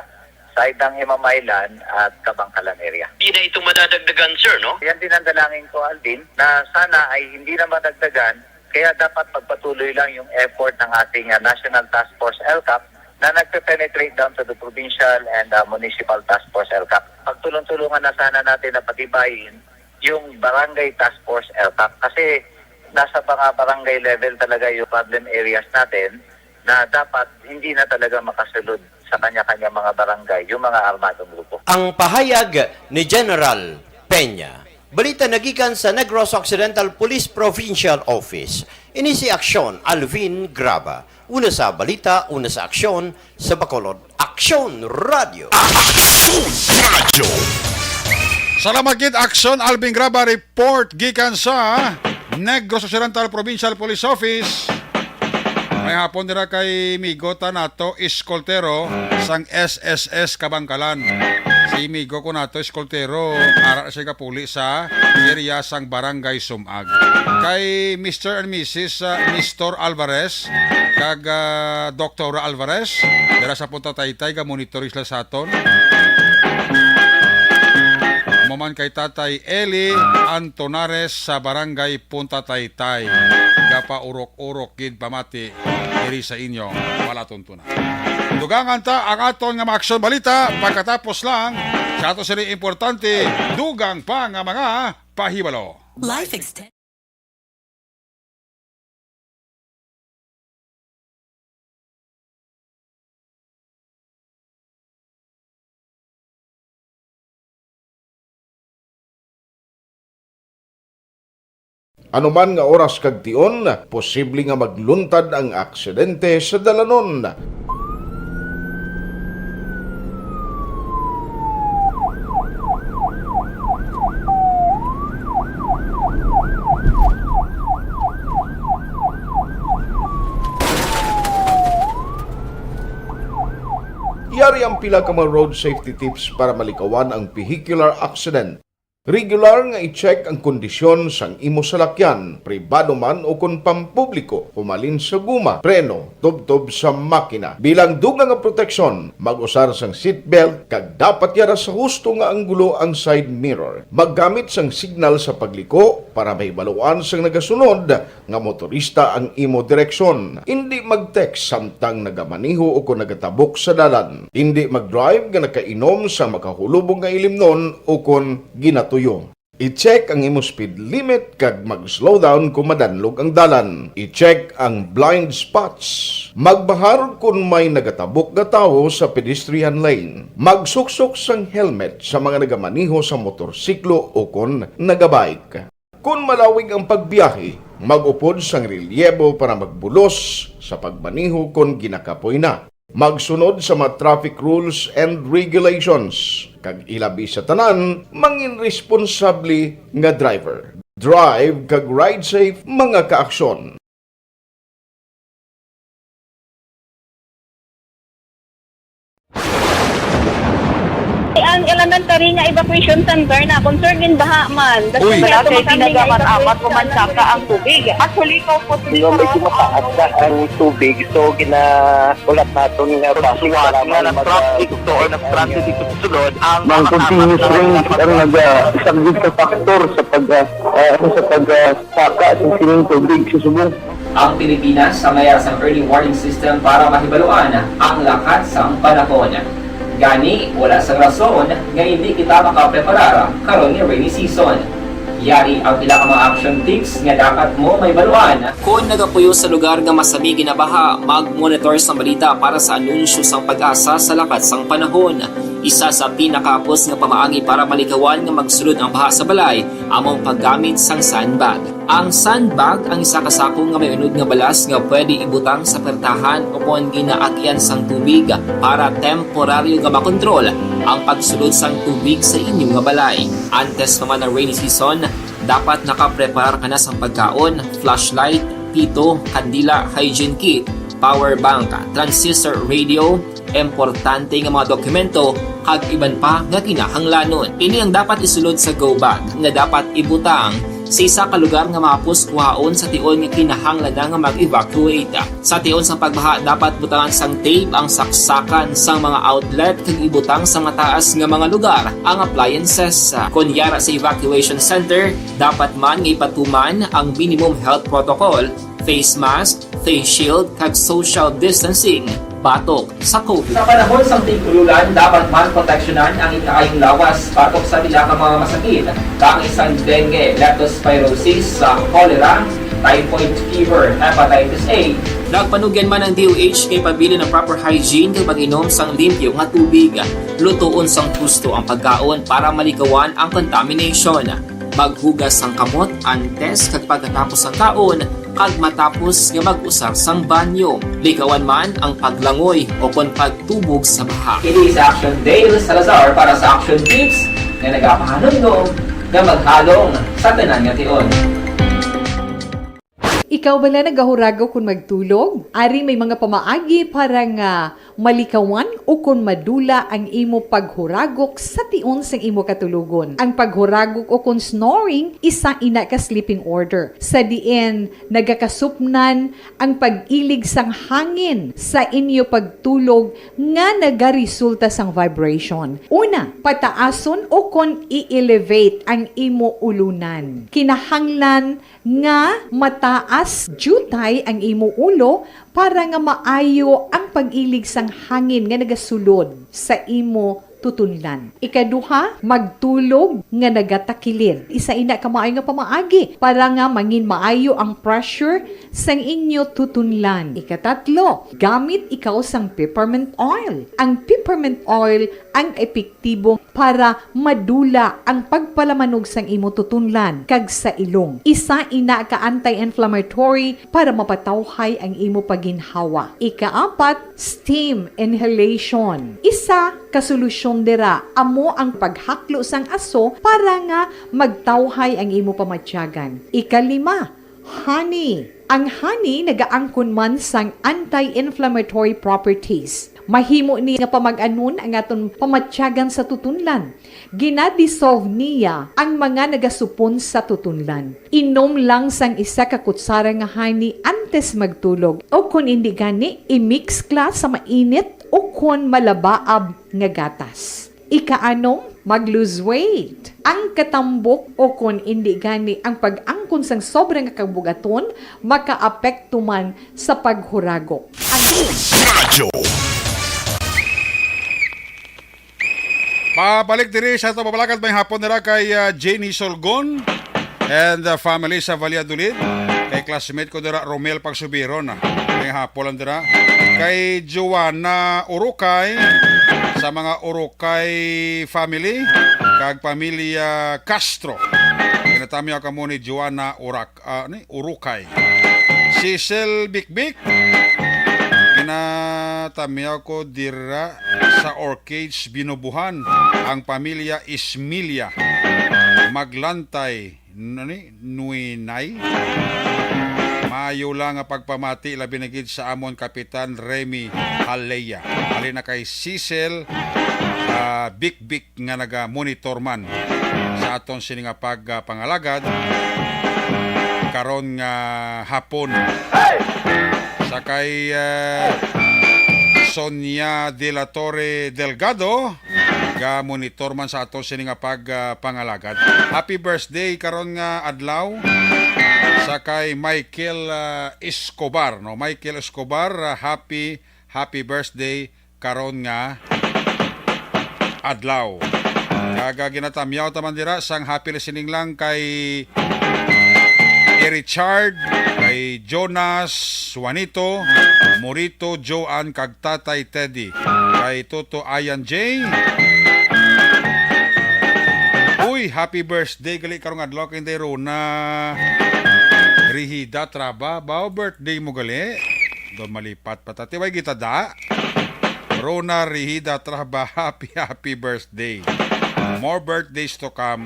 side ng Himamaylan at Kabankalan area. Di na ito madadagdagan, sir, no? Yan din ang dalangin ko, Alvin, na sana ay hindi na madagdagan. Kaya dapat pagpatuloy lang yung effort ng ating, ah, National Task Force L CAP na nagpe-penetrate down to the provincial and, ah, municipal task force L CAP. Pagtulong-tulungan na sana natin na patibayin yung Barangay Task Force L CAP kasi nasa mga barangay level talaga yung problem areas natin na dapat hindi na talaga makasulod sa kanya-kanya mga barangay yung mga armadong grupo. Ang pahayag ni General Peña. Balita nagikan sa Negros Occidental Police Provincial Office. Ini si Aksyon Alvin Graba. Una sa balita, una sa aksyon, sa Bacolod. Aksyon Radio. Aksyon Radio. Salamat gid, Action Alvin Graba, report gikan sa Negros Occidental Provincial Police Office. May hapon dira kay migo ta nato, eskoltero sang S S S Kabangkalan. Si migo ko nato, eskoltero, ara na siya gapuli sa area sang Barangay Sumag. Kay Mister and Missus, ah, Nestor Alvarez kag, ah, Doktora Alvarez, dira sa Punta Taytay, ga-monitor sila sa aton. Amo man kay Tatay Eli Antonares sa Barangay Punta Taytay, gapaurok-urok gid pamati diri sa inyo, palatuntunan. Dugangan ta ang aton nga mga aksyon balita pagkatapos lang sa ato sini importante, dugang pa nga mga pahibalo. Life extend. Ano man nga oras kag tion, posible nga magluntad ang aksidente sa dalanon. Yari ang pila ka mga road safety tips para malikawan ang vehicular accident. Regular nga i-check ang kondisyon sang imo salakyan, pribado man o kon pampubliko, humalin sa guma, preno, tubtob sa makina. Bilang dugang nga proteksyon, mag-usar sang seatbelt kag dapat yara sa husto nga anggulo ang side mirror. Maggamit sang signal sa pagliko para mahibaluan sang nagasunod nga motorista ang imo direksyon. Indi mag-text samtang nagamaneho o kon nagatabok sa dalan. Indi mag-drive nga nakainom sa makahulubong nga ilimnon o kon ginatuyo. I-check ang imo speed limit kag mag-slow down kon madanlog ang dalan. I-check ang blind spots. Magbahar kon may nagatabok nga tawo sa pedestrian lane. Magsuksok sang helmet sa mga nagamaneho sa motorsiklo o kon nagabike. Kon malawig ang pagbiyahe, mag-upod sang relyebo para magbulos sa pagmaneho kon ginakapoy na. Magsunod sa mga traffic rules and regulations, kag ilabi sa tanan, mangin responsable nga driver. Drive kag ride safe, mga kaaksyon. Ang elementary nga evacuation center na concern in baha man. Uy. Wala kay ginagamit-amat o mansaka ang tubig. Actually, ikaw po, medyo mataas na ang tubig. So, gina-, ulat naton nga base nga traffic to or nag-transit dito sa sulod ang mga continuous rain ang nagasaglit sa factor sa pag, ah, ah, sa pag, ah, saka sa sining tubig sa subong. Ang Pilipinas sa mayas ang early warning system para mahibaluan ang lakat sang panahon. Gani, wala sang rason nga hindi kita makapreparar karon nga rainy season. Yari ang pila ka mga action tips nga dapat mo mahibaluan. Kon nagapuyo sa lugar nga masami ginabaha, mag-monitor sang balita para sa anunsyo sang PAGASA sa lakat sang panahon. Isa sa pinakahapos nga pamaagi para malikawan nga magsulod ang baha sa balay amo ang paggamit sang sandbag. Ang sandbag ang isa ka sako nga may unod nga balas nga pwede ibutang sa pertahan o kon ginaagyan sang tubig para temporaryo nga makontrol ang pagsulod sang tubig sa inyo nga balay. Antes pa man ang rainy season, dapat nakapreparar ka na sang pagkaon, flashlight, pito, kandila, hygiene kit, power bank, transistor radio, importante nga mga dokumento, kag iban pa nga kinahanglanon. Ini ang dapat isulod sa go bag nga dapat ibutang sa isa ka lugar nga mahapos kuhaon sa tion nga kinahanglan na nga mag-evacuate. Sa tion sang pagbaha, dapat butangan sang tape ang saksakan sang mga outlet kag ibutang sa mataas nga mga lugar ang appliances. Kon yara sa evacuation center, dapat man nga ipatuman ang minimum health protocol, face mask, face shield, kag social distancing batok sa COVID. Sa panahon sang tig-ululan, dapat man proteksyonan ang ikaayong lawas batok sa pila ka mga masakit, kaangay sang dengue, leptospirosis, sa cholera, typhoid fever, hepatitis A. Nagpanugyan man ang D O H nga ipabilin ang proper hygiene kag pag-inom sang limpyo nga tubig. Lutoon sang husto ang pagkaon para malikawan ang contamination. Maghugas sang kamot antes kag pagkatapos sang kaon, kag matapos nga mag-usar sang banyo. Likawan man ang paglangoy o kon pagtubog sa baha. Ini si Action Dale Salazar para sa Action Tips nga nagapahanumdom nga maghalong sa tanan nga tion. Ikaw bala nagahuragok kon magtulog? Ari may mga pamaagi para nga malikawan ukon madula ang imo paghuragok sa tion sang imo katulogon. Ang paghuragok ukon snoring, isa ina ka sleeping order, sa diin nagakasupnan ang pag-ilig sang hangin sa inyo pagtulog nga nagaresulta sang vibration. Una, pataason ukon i-elevate ang imo ulunan. Kinahanglan nga mataas diutay ang imo ulo para nga maayo ang pag-ilig sang hangin nga nagasulod sa imo tutunlan. Ikaduha, magtulog nga nagatakilid. Isa ina ka maayo nga pamaagi para nga mangin maayo ang pressure sang inyo tutunlan. Ikatatlo, gamit ikaw sang peppermint oil. Ang peppermint oil ang epektibo para madula ang pagpalamanog sang imo tutunlan kag sa ilong. Isa ina ka anti-inflammatory para mapatawhay ang imo paginhawa. Ikaapat, steam inhalation. Isa ka solusyon dira amo ang paghaklo sang aso para nga magtawhay ang imo pamatyagan. Ikalima, honey. Ang honey nagaangkon man sang anti-inflammatory properties. Mahimo ni nga pamag-anon ang aton pamatyagan sa tutunlan. Gina-dissolve niya ang mga nagasupon sa tutunlan. Inom lang sang isa ka kutsara nga honey antes magtulog, o kon indi gani, i-mix ka sa mainit o kon malabaab nga gatas. Ikaanom, mag-lose weight. Ang katambok o kon indi gani ang pag-angkon sang sobra nga kabug-aton makaapekto man sa paghuragok. Ang Radyo. Pabalik diri sa ato, mabalakad may hapon nila kay, ah, Jenny Solgon and, ah, family sa Valladolid. Kay classmate ko dira, Romel Pagsubiron, ah. May hapon lang dira. Kay Joanna Urukay, sa mga Urukay family, kag pamilya Castro. Ginatamyaw kamo ni Joanna Urak, ah, ni Urukay. Cecil Bikbik, ginatamyaw ko dira sa Orchids Binubuhan, ang pamilya Ismilia. Maglantay, nani, Nuinay. Maayo lang nga pagpamati, labi na gid sa amon Kapitan Remy Haleya. Halin na kay Cecil, ah, Bikbik nga naga-monitor man sa aton sini nga pag, ah, pangalagad karon nga hapon. Sa kay, ah, Sonia de la Torre Delgado, ga-monitor man sa aton sini nga pag, ah, pangalagad. Happy birthday karon nga adlaw sa kay Michael, ah, Escobar, no? Michael Escobar, ah, happy, happy birthday karon nga adlaw. Kag, ah, ginatamyaw ta man dira sang happy listening lang kay Richard, kay Jonas, Juanito, Morito, Joan, kag Tatay Teddy, kay Toto Ayan J. Uy, happy birthday gali karong adlaw kay Inday Rona Rihida Traba. Bao, birthday mo gali? Do malipat pa tati, way gitada. Rona Rihida Traba, happy, happy birthday. More birthdays to come,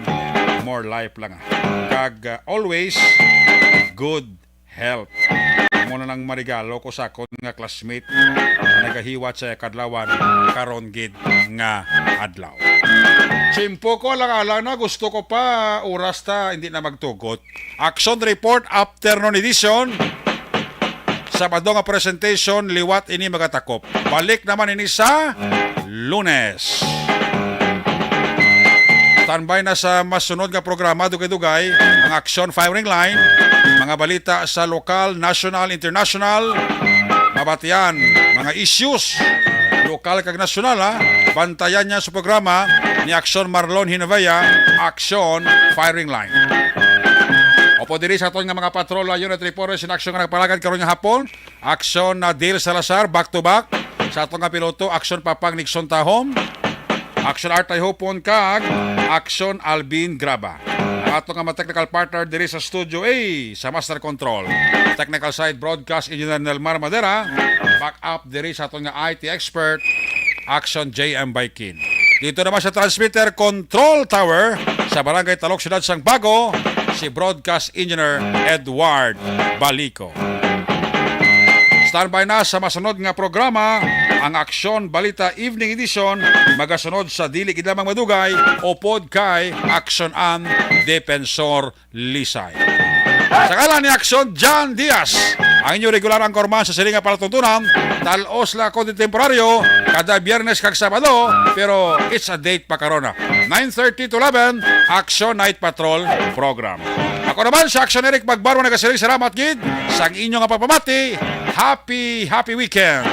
more life lang, ah. Kag, uh, always good health. Amo na nang marigalo ko sa akon nga classmate nga nagahiwat sa kadlawan karon gid nga adlaw. Tiyempo ko, alang-alang na, gusto ko pa, oras ta, hindi na magtugot. Action Report, afternoon edition. Sabado nga presentation, liwat ini magatakop. Balik naman ini sa Lunes. Standby na sa masunod nga programa, dugay-dugay, ang Action Firing Line, mga balita sa lokal, national, international, mabatian, mga issues, lokal kag nasyonal, ha? Bantayan niya sa programa ni Action Marlon Hinovea, Action Firing Line. Opo, diri sa aton nga mga patrol, unit report, sin action nga nagpalagad karon nga hapon. Action na Dale Salazar, back to back. Sa ato nga piloto, Action Papang Nixon Tahom. Action Artay Hopon kag Action Alvin Graba. Ang ato nga mga technical partner diri sa Studio A, sa Master Control. Technical side, Broadcast Engineer Nelmar Madera. Back up diri sa aton nga I T expert, Action J M Baikin. Dito naman sa transmitter control tower sa Barangay Talok, Siyudad sang Bago, si Broadcast Engineer Edward Balico. Standby na sa masunod nga programa, ang Aksyon Balita Evening Edition, magasunod sa dili gid lamang madugay upod kay Aksyon an Defensor Lisay. Sa ngalan ni Aksyon John Diaz, ang inyo regular anchorman sa silinga palatuntunan, talos lang ako di temporaryo, kada Biyernes kag Sabado, pero it's a date pa karona. Nine thirty to eleven, Aksyon Night Patrol Program. Ako naman si Aksyon Eric Magbarwa, nagasiling salamat gid sang inyo nga pagpamati. Happy, happy weekend!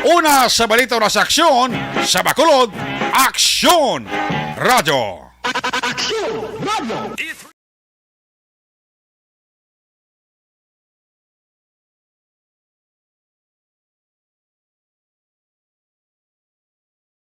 Una sa balita, una sa aksyon, sa Bacolod, Aksyon Radyo. Aksyon Radyo.